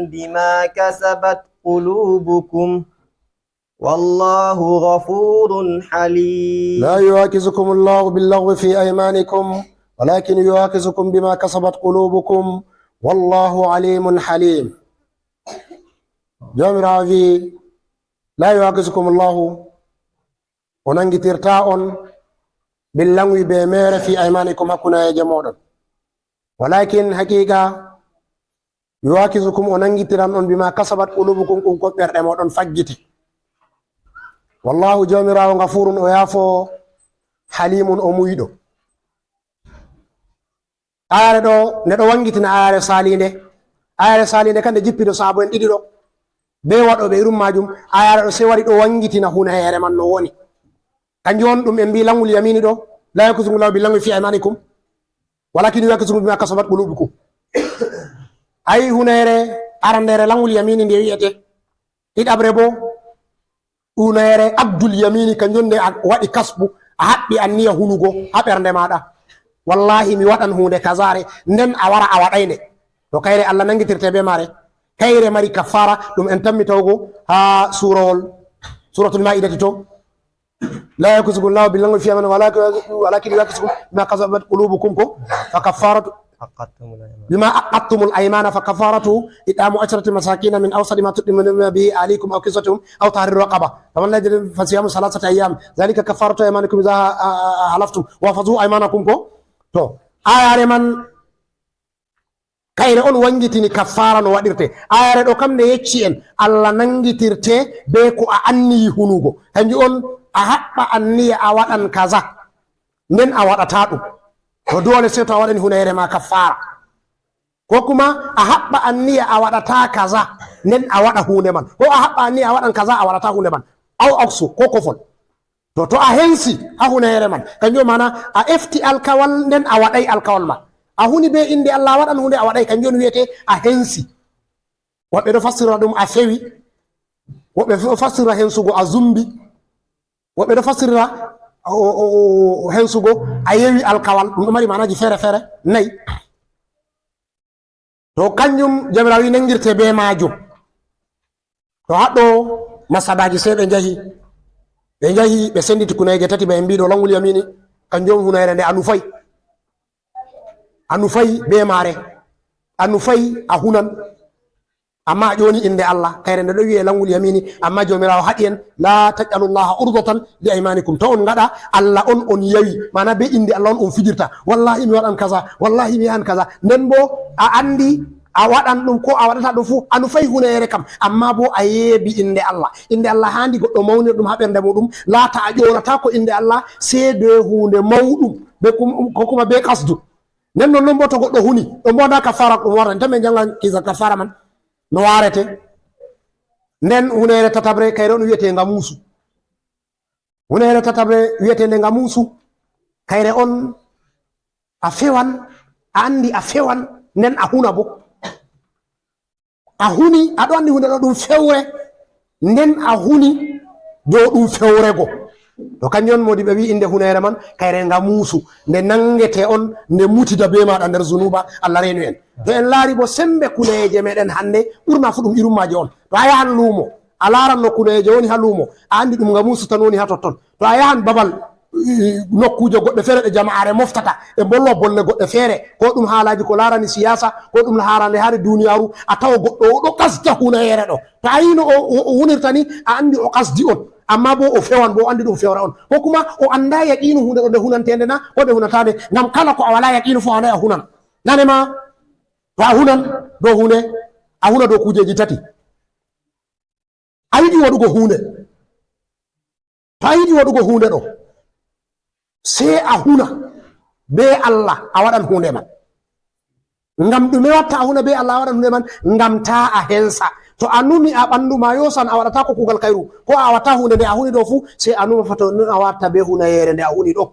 بما كسبت قلوبكم والله غفور حليم. لا يؤاخذكم الله باللغو في أيمانكم ولكن يؤاخذكم بما كسبت قلوبكم والله عليم حليم. Jawmiraawo wi, "La yu'akhidhukumullahu," o nanngitirtaa on, "bil-laghwi," bee meere, "fi aymaanikum," hakkundeeje mooɗon. "Walaakin," hakiika, "yu'akhidhukum," o nanngitiran on, "bimaa kasabat quluubukum," ɗum ko ɓerɗe mooɗon faggiti. "Wallaahu," Jawmiraawo, "ghafuurun," o yaafoowo, "haliimun," o muuyɗo. Ayaare ɗo, nde ɗo wanngitina ayaare saaliinde. Ayaare saaliinde kan nde jippi ɗo sahaabo en ɗiɗi ɗo. Bee waɗooɓe irum maajum, ayaare ɗo sey wari ɗo wanngitina hunayeere man no woni. Kanjum on ɗum en mbi laghwul yamiini ɗo, "Laa yu'akhidhukumullahu bil-laghwi fii aymaanikum, walaakin yu'akhidhukum bimaa kasabat quluubukum." Ayi, hunayeere arandeere laghwul yamiini nde wi'ete. Ɗiɗaɓre boo, hunayeere aqdul yamiini, kanjum nde a waɗi kasbu, a haɓɓi anniya hunugo haa ɓernde maaɗa. "Wallaahi, mi waɗan huunde kazaare," nden a wara a waɗaay nde. To kayre Allah nanngitirte bee maare. Kayre mari kaffaara, ɗum en tammi tawgo haa suurawol, Suuratul Maa'idati to. "Laa yu'akhidhukumullahu bil-laghwi fii aymaanikum walaakin, walaakin yu'akhidhukum bimaa kasabat quluubukum," ko fa kaffaaratu عقدتم الأيمان. "Bimaa aqadtumul aymaana fa kaffaaratuhu it'aamu asharati masaakiina min awsati maa tut'imuna bihi ahlikum aw kiswatuhum aw tahriiru raqaba. Faman lam yajid fasiyaamu thalaasati ayyaam. Dhaalika kaffaaratu aymaanikum idhaa ha-, ha-, ha-, halaftum. Wahfadhuu aymaanakum," ko. To, ayaare man, kayre on wanngitini kaffaara no waɗirte. Ayaare ɗo kam nde yecci en, Allah nanngitirte bee ko a anniyi hunugo. Kanjum on, a haɓɓa anniya a waɗan kaza. Nden a waɗataa ɗum. To doole sey to a waɗani hunayeere ma kaffaara. Ko kuma a haɓɓa anniya a waɗataa kaza, nden a waɗa huunde man. Ko a haɓɓa anniya a waɗan kaza, a waɗataa huunde man. Aw aksu, ko kofol. To, to a hensi haa hunayeere man, kanjum maana a efti alkawal, nden a waɗay alkawal ma. A huni bee innde Allah, a waɗan huunde, a waɗay, kanjum on wi'ete a hensi. Woɓɓe ɗo fassira ɗum a fewi, woɓɓe ɗo fassira hensugo a zumbi, woɓɓe ɗo fassira o, o, o, o hensugo a yewi alkawal. Ɗum ɗo mari maanaaji feere feere nayi. To kanjum Jawmiraawo wi nanngirte bee maajum. To haɗɗo masabaaji sey ɓe njahi, ɓe njahi, ɓe sennditi kuneeje tati, ba en mbiɗo laghwul yamiini, kanjum on hunayeere nde a nufay. A nufay bee maare. A nufay a hunan. Amma a ƴooni innde Allah, kayre nde ɗo wi'e laghwul yamiini, amma Jawmiraawo haɗi en, "Laa taj'alullaaha urdatan li aymaanikum." To on ngaɗa Allah on, on yawi, maana bee innde Allah on, on fijirta. "Wallaahi mi waɗan kaza, wallaahi mi yahan kaza." Nden boo a anndi a waɗan ɗum ko a waɗata ɗum fuu, a nufay hunayeere kam, amma boo a yeebi innde Allah. Innde Allah haandi goɗɗo mawnir ɗum haa ɓernde muuɗum, laata a ƴoonataako innde Allah, sey bee huunde mawɗum, bee kum-, ko kuma bee kasdu. Nden non non boo to goɗɗo huni, ɗon boo ndaa kafaara ɗum warata. Nden tan min njanngan kisa kafaara man no waarete. Nden huneere tataɓre, kayre on wi'etee ngamuusu. Huneere tataɓre wi'eteende ngamuusu, kayre on a fewan, a anndi a fewan, nden a huna boo. A huni, aɗo anndi huunde ɗo ɗum fewre, nden a huni dow ɗum fewre go. To kanjum on moodi ɓe wi'i innde huneere man, kayre ngamuusu, nde nanngete on, nde mutida bee maaɗa nder zunuuba, Allah reenu en. To en laari bo semmbe kuneeje meeɗen hannde, ɓurna fuu ɗum irum maaje on. To a yahan luumo, a laaran no kuneeje woni haa luumo, a anndi ɗum ngamuusu tan woni haa totton. To a yahan babal, i, nokkuuje goɗɗe feere ɗe jama'aare moftata, ɓe mbolwa bolle goɗɗe feere, ko ɗum haalaaji ko laarani siyaasa, ko ɗum haarande haade duniyaaru, a tawa goɗɗo o ɗo qasda hunayeere ɗo. To a yii no o, o, o hunirta ni, a anndi o qasdi on. Amma bo o fewan, bo o andi ɗum fewre on. Ko kuma o anda yaqiinu hunde ɗo nde hunanteende na, ko nde hunataande. Ngam kala ko a wala yaqiinu fu, a wala a hunan. Nane ma, to a hunan dow hunde, a huna dow kujeeji tati. A yiɗi waɗugo hunde. To a yiɗi waɗugo hunde ɗo, sey a huna be Allah, a waɗan hunde man. Ngam ɗume watta a huna be Allah, a waɗan hunde man? Ngam ta a hensa. To a numi a ɓandu ma yosan, a waɗata ko kugal kayru, ko a watta hunde nde a huni ɗo fu, sey a numa fa to nun a watta be hunayere nde a huni ɗo.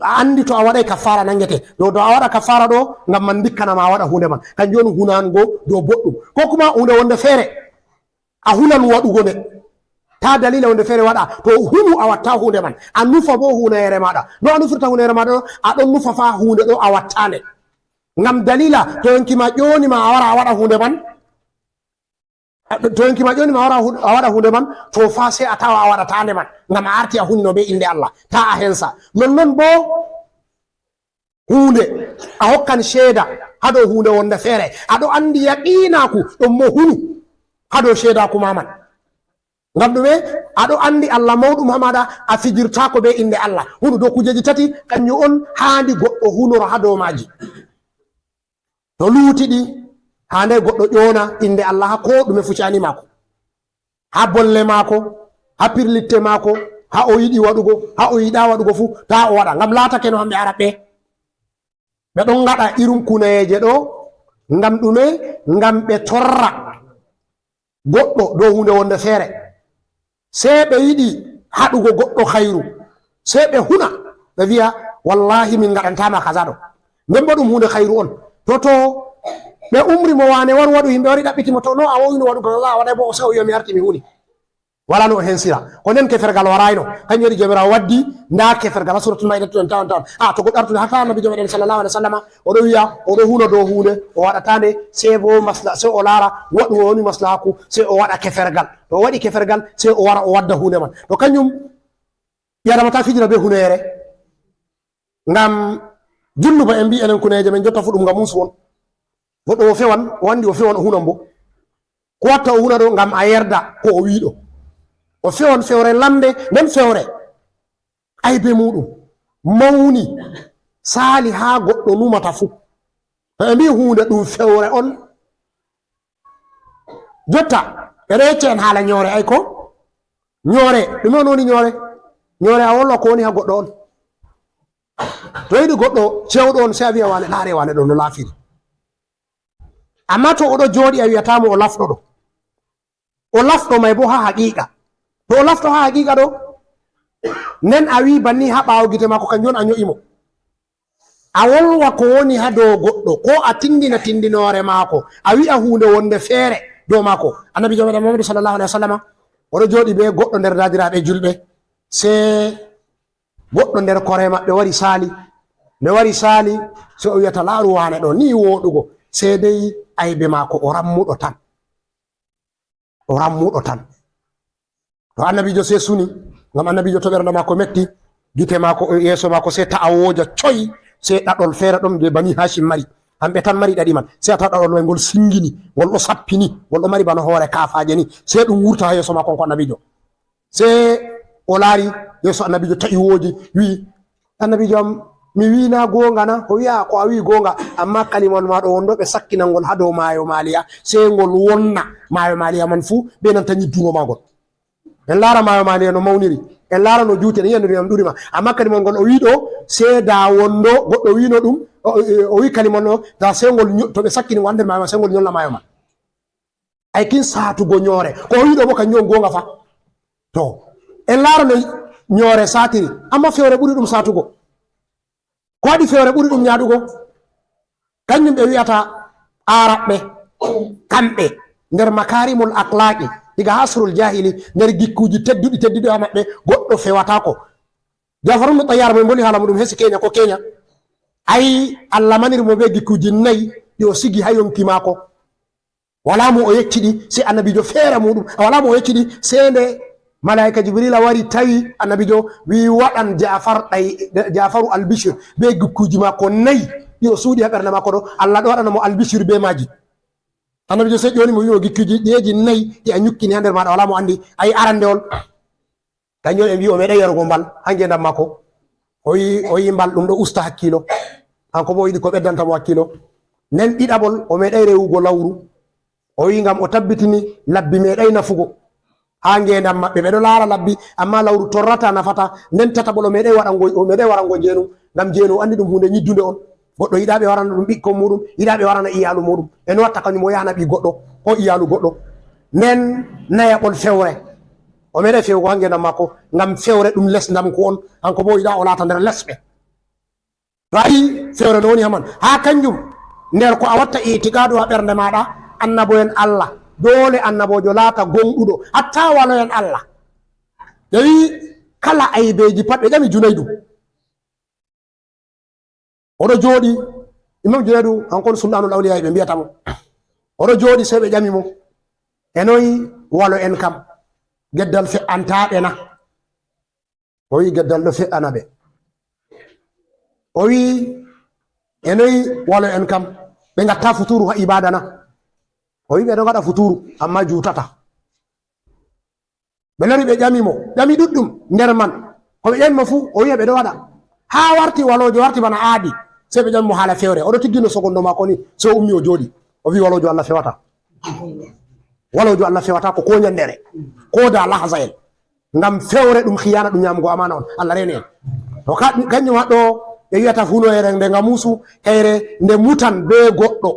A andi to a waɗay kaffara nangete. Ɗo, to a waɗa kaffara ɗo, ngam man ndikkana ma a waɗa hunde man. Kanjum on hunango dow boɗɗum. Ko kuma hunde wonde feere, a hulan waɗugo nde. Ta dalila wonde feere waɗa. To hunu a watta hunde man. A nufa bo hunayere maɗa. No a nufirta hunayere maɗa ɗo, a ɗon nufa fa hunde ɗo a watta nde. Ngam dalila, to yonki ma ƴoni ma a wara a waɗa hunde man. To yonki ma ƴoni ma a wara hu-, a waɗa hunde man, to fa sey a tawa a waɗata nde man. Ngam a arti a hunino be inde Allah. Ta a hensa. Nonnon bo, hunde, a hokkan ceeda ha dow hunde wonde feere. A ɗo andi yaqiinaaku ɗum mo hunu ha dow ceedaaku ma man. Ngam ɗume? A ɗo andi Allah mawɗum ha maɗa, a fijirtaako be inde Allah. Hunu dow kujeeji tati, kanjum on haandi goɗɗo hunoro ha dow maaji. To luuti ɗi, haanday goɗɗo ƴoona inde Allah ha ko ɗume fu cani maako. Ha bolle maako, ha pirlitte maako, ha o yiɗi waɗugo, ha o yiɗa waɗugo fu, ta o waɗa. Ngam laatake no hamɓe Arabɓe. Ɓe ɗon ngaɗa irum kunayeeje ɗo, ngam ɗume? Ngam ɓe torra goɗɗo dow hunde wonde feere. Sey ɓe yiɗi haɗugo goɗɗo hayru. Sey ɓe huna, ɓe wi'a, "Wallahi, min ngaɗantaama kaza ɗo." Nden bo ɗum hunde hayru on. To, to ɓe umri mo wane waru waɗu, himɓe wari ɗaɓɓiti mo, "To no a wowino waɗugo kaza, a waɗay bo?" O sey o wi'a, "Mi arti mi huni." Wala no o hensira. Ko nden kefergal warayno. Kanjum waɗi Joomiraawo waddi, nda kefergal ha Suratul Maida ton tawon tawon. A, to goɗɗo artude hatta Annabiijo meɗen sallallahu alaihi wasallama, o ɗo wi'a, o ɗo huna dow hunde, o waɗata nde, sey bo masla-, sey o laara waɗu o woni maslahaku, sey o waɗa kefergal. To o waɗi kefergal, sey o wara o wadda hunde man. To kanjum, ɓi Adama ta fijira be huneyere. Ngam junnuba en mbi enen kuneeje men jotta fu ɗum ngam unsu on. Goɗɗo o fewan, o andi o fewan o hunan bo. Ko watta o huna ɗo ngam a yerda ko o wiɗo. O fewan fewre lamnde, nden fewre aybe muɗum mawni, saali haa goɗɗo numata fu. To ɓe mbi hunde ɗum fewre on, jotta, ɓe ɗo yecca en haala nyoore, ay ko? Nyoore, ɗume on woni nyoore? Nyoore a wolwa ko woni ha goɗɗo on. To yiɗi goɗɗo cewɗo on, sey a wi'a, "Wane, laare wane ɗo no laafiri." Amma to o ɗo jooɗi, a wi'ata mo o lafɗo ɗo. O lafɗo may bo ha haqiqa. To o lafɗo ha haqiqa ɗo, nden a wi'i banni ha ɓaawo gite maako, kanjum on a nyo'i mo. A wolwa ko woni ha dow goɗɗo, ko a tindina tindinoore maako, a wi'a hunde wonde feere dow maako. Annabiijo meɗen Muhammadu sallallahu alaihi wasallama, o ɗo jooɗi be goɗɗo nder daadiraɓe julɓe, sey goɗɗo nder kore maɓɓe wari saali. Nde wari saali, sey o wi'ata, "Laaru wane ɗo, ni wooɗugo." Sey dey aybe maako, o rammuɗo tan. O rammuɗo tan. To Annabiijo sey suni, ngam Annabiijo to ɓernde maako metti, gite maako, yeeso maako sey ta'a wooja coy, sey ɗaɗol feere ɗon je Bani Hashim mari. Hamɓe tan mari ɗaɗi man. Sey a ta'a ɗaɗol may ngol singini, ngol ɗo sappini, ngol ɗo mari bana hoore kaafaje ni. Sey ɗum wurta ha yeeso maako, kanko Annabiijo. Sey o laari yeeso Annabiijo ta'i wooji, wi'i, "Annabiijo am, mi wi'i na goonga na?" O wi'a, "Ko a wi'i goonga, amma kalimawol ma ɗo wonno ɓe sakkinan ngol ha dow maayo Maaliya, sey ngol wonna maayo Maaliya man fuu be nanta nyiddungo maagol." En laara maayo Maaliya no mawniri, en laara no juuti, en yi'a no ndiyam ɗuri ma. Amma kalimawol ngol o wi'i ɗo, sey da wonno goɗɗo wi'no ɗum, o, o, o wi'i kalimawol ɗo, da sey ngol nyo-, to ɓe sakkini ngol ha nder maayo man, sey ngol nyolna maayo man. Ay kin saatugo nyoore. Ko o wi'i ɗo bo kanjum on goonga fa. To, en laara no nyoore saatiri, amma fewre ɓuri ɗum saatugo. Ko waɗi fewre ɓuri ɗum nyaaɗugo? Kanjum ɓe wi'ata Aaraɓɓe, kamɓe, nder makarimul akhlaqi, diga asrul jahili, nder gikkuuji tedduɗi, tedduɗi ha maɓɓe, goɗɗo fewataako. Ja'far ibn Tayyar mo en mboli haala muɗum hesi Kenya, ko Kenya. Ay, Allah maniri mo be gikkuuji nayi ɗi o sigi ha yonki maako. Wala mo o yecci ɗi, sey Annabiijo feere muɗum. Wala mo o yecci ɗi, sey nde Malaa'ika Jibrila wari tawi Annabiijo, wi'i, "Waɗan Ja'far ɗay-, Ja'faru albishir be gikkuuji maako nayi ɗi o suuɗi ha ɓernde maako ɗo. Allah ɗo waɗana mo albishir be maaji." Annabiijo sey ƴoni mo, wi'i mo, "Gikkuuji ɗiyeeji nayi ɗi a nyukkini ha nder maaɗa, wala mo andi." Ay, arandewol, Kañum ɓe mbi o meeɗay yarugo mbal haa ngeendam maako. O yi, o yi mbal ɗum ɗo usta hakkiilo. Kanko bo o yiɗi ko ɓeddanta mo hakkiilo. Nden ɗiɗaɓol, o meeɗay rewugo lawru. O wi ngam o tabbitini labbi meeɗay nafugo haa ngeendam maɓɓe. Ɓe ɗo laara labbi, ammaa lawru torrata, nafata. Nden tataɓol, o meeɗay waɗango, o meeɗay warango njeenu, ngam njeenu o anndi ɗum huunde nyiddunde on. Goɗɗo yiɗaa ɓe warana ɗum ɓikkon muuɗum, yiɗaa ɓe warana iyaalu muuɗum. E no watta kañum o yahana ɓii goɗɗo, ko iyaalu goɗɗo. Nden nayaɓol fewre. O meeɗay fewugo haa ngeendam maako, ngam fewre ɗum lesndamku on, kanko bo o yiɗaa o laata nder lesɓe. To a yi fewre no woni haa man, haa kanjum nder ko a watta itikaadu haa ɓernde maaɗa, annabo'en Allah, doole annaboojo laata gooŋɗuɗo, hatta walo'en Allah. Ɓe wi kala aybeeji pat, ɓe ƴami Junaydu. O ɗo jooɗi, Imam Junaydu, kanko on Sulɗaanul Awliyaa ɓe mbiyata mo. O ɗo jooɗi, sey ɓe ƴami mo, e noy walo'en kam, geddal fe'antaaɓe na? O wi'i geddal ɗo fe'ana ɓe. O wi'i, e noy walo'en kam, ɓe ngatta futuru haa ibaada na? O wi'i ɓe ɗo ngaɗa futuru, ammaa juutata. Ɓe lori ɓe ƴami mo, ƴami ɗuɗɗum nder man. Ko ɓe ƴami mo fuu, o wi'i ɓe ɗo waɗa. Haa warti waloojo, warti bana aadi. Sey ɓe ƴami mo haala fewre. O ɗo tiggino sogondo maako ni, sey o ummi o jooɗi. O wi'i waloojo Allah fewata. Waloojo Allah fewata ko, ko nyannde re. Ko da lahazayel. Ngam fewre ɗum khiyaana, ɗum nyaamugo amaana on. Allah reene en. To ka-, kanjum haɗɗo ɓe wi'ata hunoyere nde ngamusu, kayre nde mutan bee goɗɗo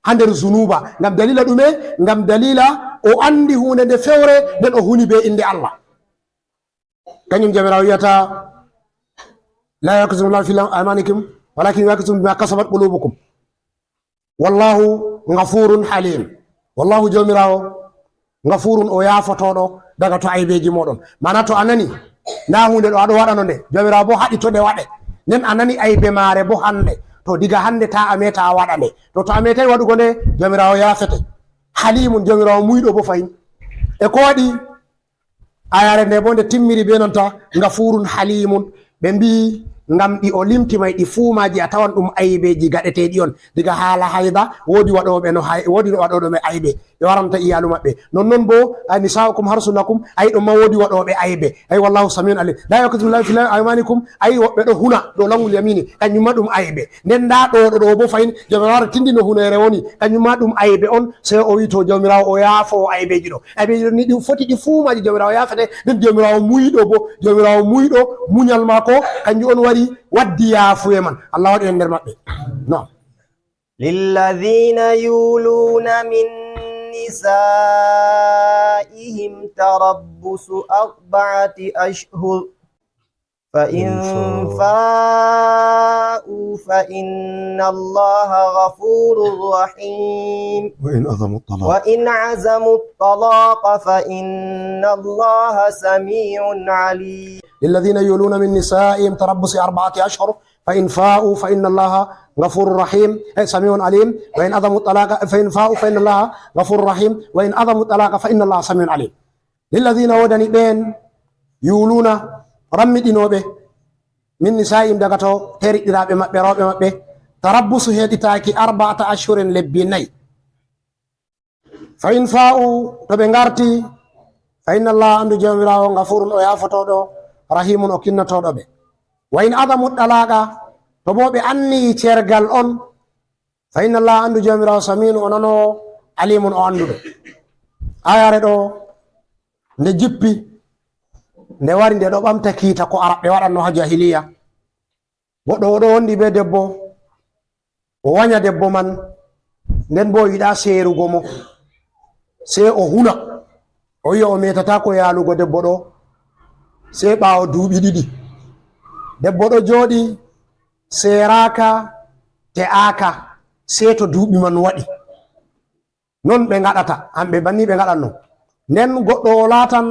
haa nder zunuuba. Ngam daliila ɗume? Ngam daliila o anndi huunde nde fewre, nden o huni bee innde Allah. Kanjum Jawmiraawo wi'ata, "La yu'akhizukum Allahu fi aymanikum, walakin yu'akhizukum bima kasabat qulubukum." Wallahu ghafurun halim. Wallahu Jawmiraawo, ghafurun, o yaafotooɗo daga to aybeeji mooɗon. Maana to a nani, ndaa huunde ɗo a ɗo waɗano nde, Jawmiraawo bo haɗi to nde waɗe. Nden a nani aybe maare bo hande. To diga hande taa a meeta a waɗa nde. To, to a meetaay waɗugo nde, Jawmiraawo yaafete. Halimun, Jawmiraawo muuyɗo bo fahin. E ko waɗi Ayaare nde boo nde timmiri bee nanta, "Gafurun halimun." Ɓe mbi'i, ngam ɗi o limti may ɗi fuu maaji a tawan ɗum aybeeji gaɗeteeɗi on. Diga haala hayda, woodi waɗooɓe no hay-, woodi waɗooɓe aybe. Ɓe waranta iyaalu maɓɓe. Nonnon boo, a, "Nisa'ukum harsun lakum", ay ɗon ma woodi waɗooɓe aybe. Ay, "Wallahu sami'un alim." "La yu'akhizukum Allahu fi aymanikum", ay woɓɓe ɗo huna dow langul yamini. Kanjum ma ɗum aybe. Nden ndaa ɗo, ɗo, ɗo boo fahin, Jawmiraawo tindino huneere woni. Kanjum ma ɗum aybe on, sey o wi'i to Jawmiraawo o yaafo aybeeji ɗo. Aybeeji ɗo ni ɗi foti ɗi fuu maaji Jawmiraawo yaafete. Nden Jawmiraawo muuyɗo bo, Jawmiraawo muuyɗo, munyal maako, kanjum on wari waddi yaafuye man. Allah waɗu en nder maɓɓe. No. للذين يولون من نسائهم تربص أربعة أشهر فإن فاءوا فإن الله غفور رحيم. وإن عزموا الطلاق. وإن عزموا الطلاق فإن الله سميع عليم. للذين يولون من نسائهم تربص أربعة أشهر فإن فاءوا فإن الله غفور رحيم، أي سميع عليم. وإن عزموا الطلاق فإن فاءوا فإن الله غفور رحيم. وإن عزموا الطلاق فإن الله سميع عليم. Lillazina, woodani ɓeen, yuuluna, rammiɗinooɓe, min nisaa'ihim, daga to teriɗɗiraaɓe maɓɓe, rewɓe maɓɓe, tarabbusu, heɗitaaki, arba'ata ashhurin, lebbi nayi. Fa in faa'u, to ɓe ngarti, fa inna Allaha, anndu Jawmiraawo, gafurun, o yaafotooɗo, rahimun, o kinnotooɗo ɓe. Wa in azamu talaqa, to boo ɓe anniyi cergal on, fa inna Allaha, anndu Jawmiraawo, samiun, o nanoowo, alimun, o annduɗo. Aayaare ɗo, nde jippi, nde wari, nde ɗo ɓamta kiita ko Arabɓe waɗanno haa jahiliya. Goɗɗo o ɗo wondi bee debbo, o wanya debbo man, nden boo o yiɗaa seerugo mo. Sey o huna, o wi'a o meetataako yaalugo debbo ɗo, sey ɓaawo duuɓi ɗiɗi. Debbo ɗo jooɗi, seeraaka, te'aaka, sey to duuɓi man waɗi. Non ɓe ngaɗata, hamɓe banni ɓe ngaɗanno. Nden goɗɗo o laatan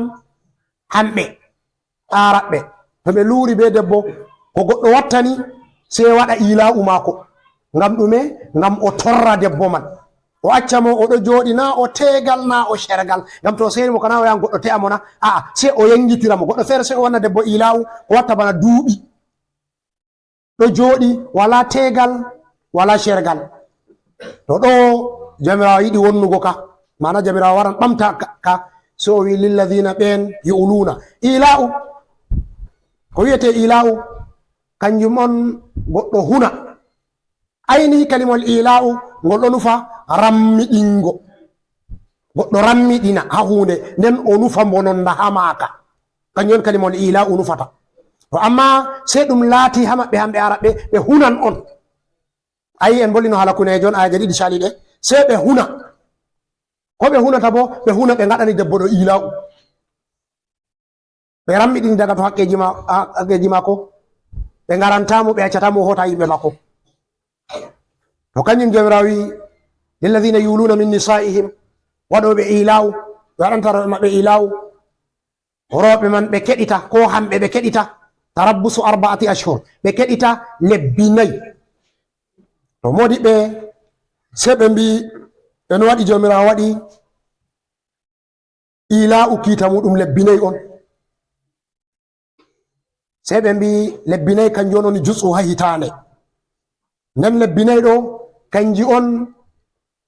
hamɓe, Aaraɓɓe. To ɓe luuri bee debbo, ko goɗɗo wattani, sey waɗa iila'u maako. Ngam ɗume? Ngam o torra debbo man. O acca mo, o ɗo jooɗi, naa o teegal, naa o cergal. Ngam to o seeri mo, kana o yahan goɗɗo te'a mo na? A'a, sey o yengitira mo. Goɗɗo feere sey o wanna debbo iila'u, o watta bana duuɓi. Ɗo jooɗi, walaa teegal, walaa cergal. To ɗo Jawmiraawo yiɗi wonnugo ka, maana Jawmiraawo waran ɓamta ka, ka. So o wi'i, "Lillazina", ɓeen yu'luuna. Iila'u, Ko wiyetee iila'u, kanjum on goɗɗo huna. Aynihi kalimol iila'u ngol ɗo nufa rammiɗingo. Goɗɗo rammiɗina haa huunde, nden o nufa mbononnda haa maaka. Kanjum on kalimol iila'u nufata. To amma sey ɗum laati haa maɓɓe hamɓe Araɓe, ɓe hunan on. Ayi, en mbolino haala kuneejo on, aayeeje ɗiɗi caali ɗe. Sey ɓe huna. Ko ɓe hunata bo, ɓe huna ɓe ngaɗani debbo ɗo iila'u. Ɓe rammiɗini daga to hakkeeji ma, ha-, hakkeeji maako. Ɓe ngaranta mo, ɓe accata mo, o hoota yimɓe maako. To kanjum Joomiraawo wi'i, "Lillazina yuluna min nisa'ihim," waɗooɓe iila'u, ɓe waɗanta rewɓe maɓɓe iila'u. Rewɓe man ɓe keɗita, ko hamɓe ɓe keɗita, tarabbusu arba'ati ashhur, ɓe keɗita lebbi nayi. To moodi ɓe, sey ɓe mbi'i, "E no waɗi Joomiraawo waɗi iila'u kiita muuɗum lebbi nayi on?" Sey ɓe mbi'i, "Lebbi nayi kanjum on woni jus'u haa hitaande." Nden lebbi nayi ɗo, kanji on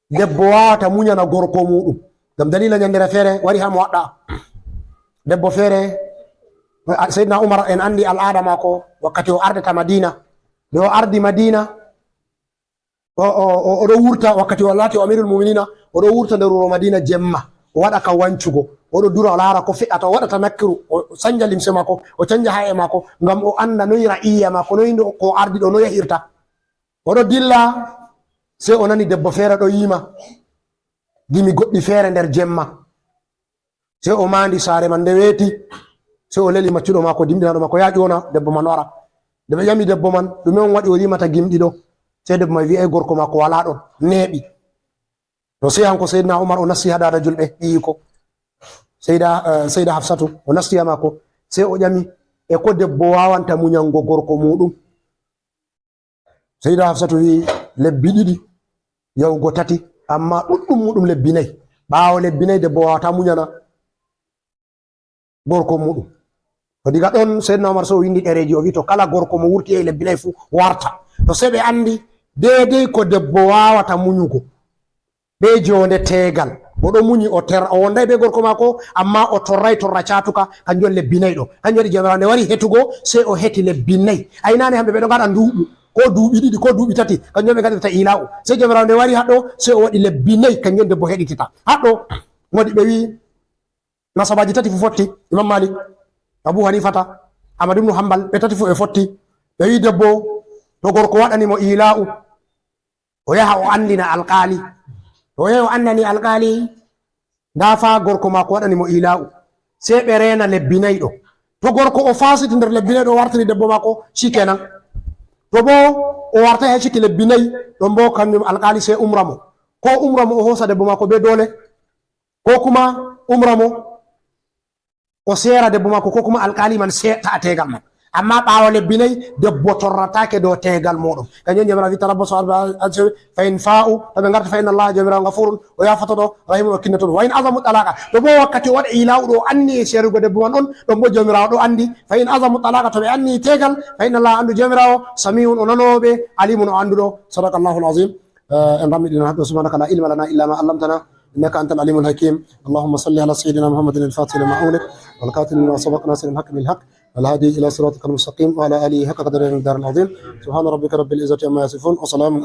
debbo waawata munyana gorko muuɗum. Ngam daliila nyandere feere wari haa Muwadda. Debbo feere, Seydina Umar, en andi al'aada maako wakkati o ardata Madiina. Nde o ardi Madiina, o, o, o, o ɗo wurta wakkati o laati o Amirul Mu'minina, o ɗo wurta nder wuro Madiina jemma, o waɗa ka wancugo, o ɗo dura o laara ko fe'ata, o waɗata nakkiru, o sanja limse maako, o canja ha'e maako, ngam o anda noy ra'iya maako, noy ndo ko ardi ɗo, no yahirta. O ɗo dilla, sey o nani debbo feere ɗo yima gimi goɗɗi feere nder jemma. Sey o maandi saare man, nde weeti, sey o leli maccuɗo maako, dimɗinaaɗo maako, "Yaa ƴoona debbo man wara." Nde ɓe ƴami debbo man, "Ɗume on waɗi o rimata gimɗi ɗo?" Sey debbo man wi'i, "Ay, gorko maako walaa ɗon, neeɓi." To sey hanko Seydina Umar o nasti haa daada julɓe, ɓiyiiko. Seyda, eh, Seyda Hafsatu, o nasti haa maako. Sey o ƴami, "E ko debbo waawanta munyango gorko muuɗum?" Seyda Hafsatu wi'i, "Lebbi ɗiɗi yahugo tati, amma ɗuɗɗum muuɗum lebbi nayi. Ɓaawo lebbi nayi debbo waawataa munyana gorko muuɗum." To diga ɗon, Seydina Umar sey o windi ɗereeji, o wi'i, "To kala gorko mo wurti e lebbi nayi fuu warta." To sey ɓe andi deedey ko debbo waawata munyugo. Bee joonde teegal. O ɗo munyi, o ter-, o wonday bee gorko maako, amma o torray torra caatuka, kanjum on lebbi nayi ɗo. Kanjum waɗi Joomiraawo nde wari hetugo, sey o heti lebbi nayi. Ay, naane hamɓe ɓe ɗo ngaɗa nduuɓu, ko duuɓi ɗiɗi, ko duuɓi tati, kanjum ɓe ngaɗirta iila'u. Sey Joomiraawo nde wari haɗɗo, sey o waɗi lebbi nayi, kanjum debbo heɗitita. Haɗɗo, moodi ɓe wi'i, masabaaji tati fu fotti, Imam Malik, Abu Hanifata, Ahmad ibnu Hanbal, ɓe tati fu ɓe fotti. Ɓe wi'i debbo, to gorko waɗani mo iila'u, o yaha o anndina alqaali. To o yahi o anndani alqaali, ndaa fa gorko maako waɗani mo iila'u. Sey ɓe reena lebbi nayi ɗo. To gorko o faasiti nder lebbi nayi ɗo, o wartiri debbo maako, shikenan. To bo o wartaay hay ciki lebbi nayi, ɗon bo kanjum alqaali sey umra mo. Ko umra mo o hoosa debbo maako bee doole, ko kuma umra mo o seera debbo maako, ko kuma alqaali man seeɗta teegal man. Amma ɓaawo lebbi nayi, debbo torrataake dow teegal muuɗum. Kanjum on Joomiraawo wi'i, "Tarabbasu arba'a ashhur, fa in fa'u, to ɓe ngarta, fa inna Allaha Joomiraawo gafurun, o yaafotooɗo, rahimun, o kinnotoɗo. Wa in azamu talaqa, to bo wakkati o waɗa iila'u ɗo, o anni e seerugo debbo man on, ɗon bo Joomiraawo ɗo andi. Fa in azamu talaqa, to ɓe anni teegal, fa inna Allaha, andu Joomiraawo, sami'un, o nanoowo ɓe, alimun, o anduɗo." Sadaqallahul azim. Eh, en rammiɗino haɗɗo. Subhanaka la ilma lana illa ma allamtana, innaka antal alimul hakim. Allahumma salli ala sayyidina Muhammadin al-fatih lima ughliq, wal khatimi lima sabaq, nasiril haqqi bil haqq, wal hadi ila siratikal mustaqim, wa ala alihi haqqa qadrihi wa miqdarihil azim. Subhana rabbika rabbil izzati amma yasifun, wa salamun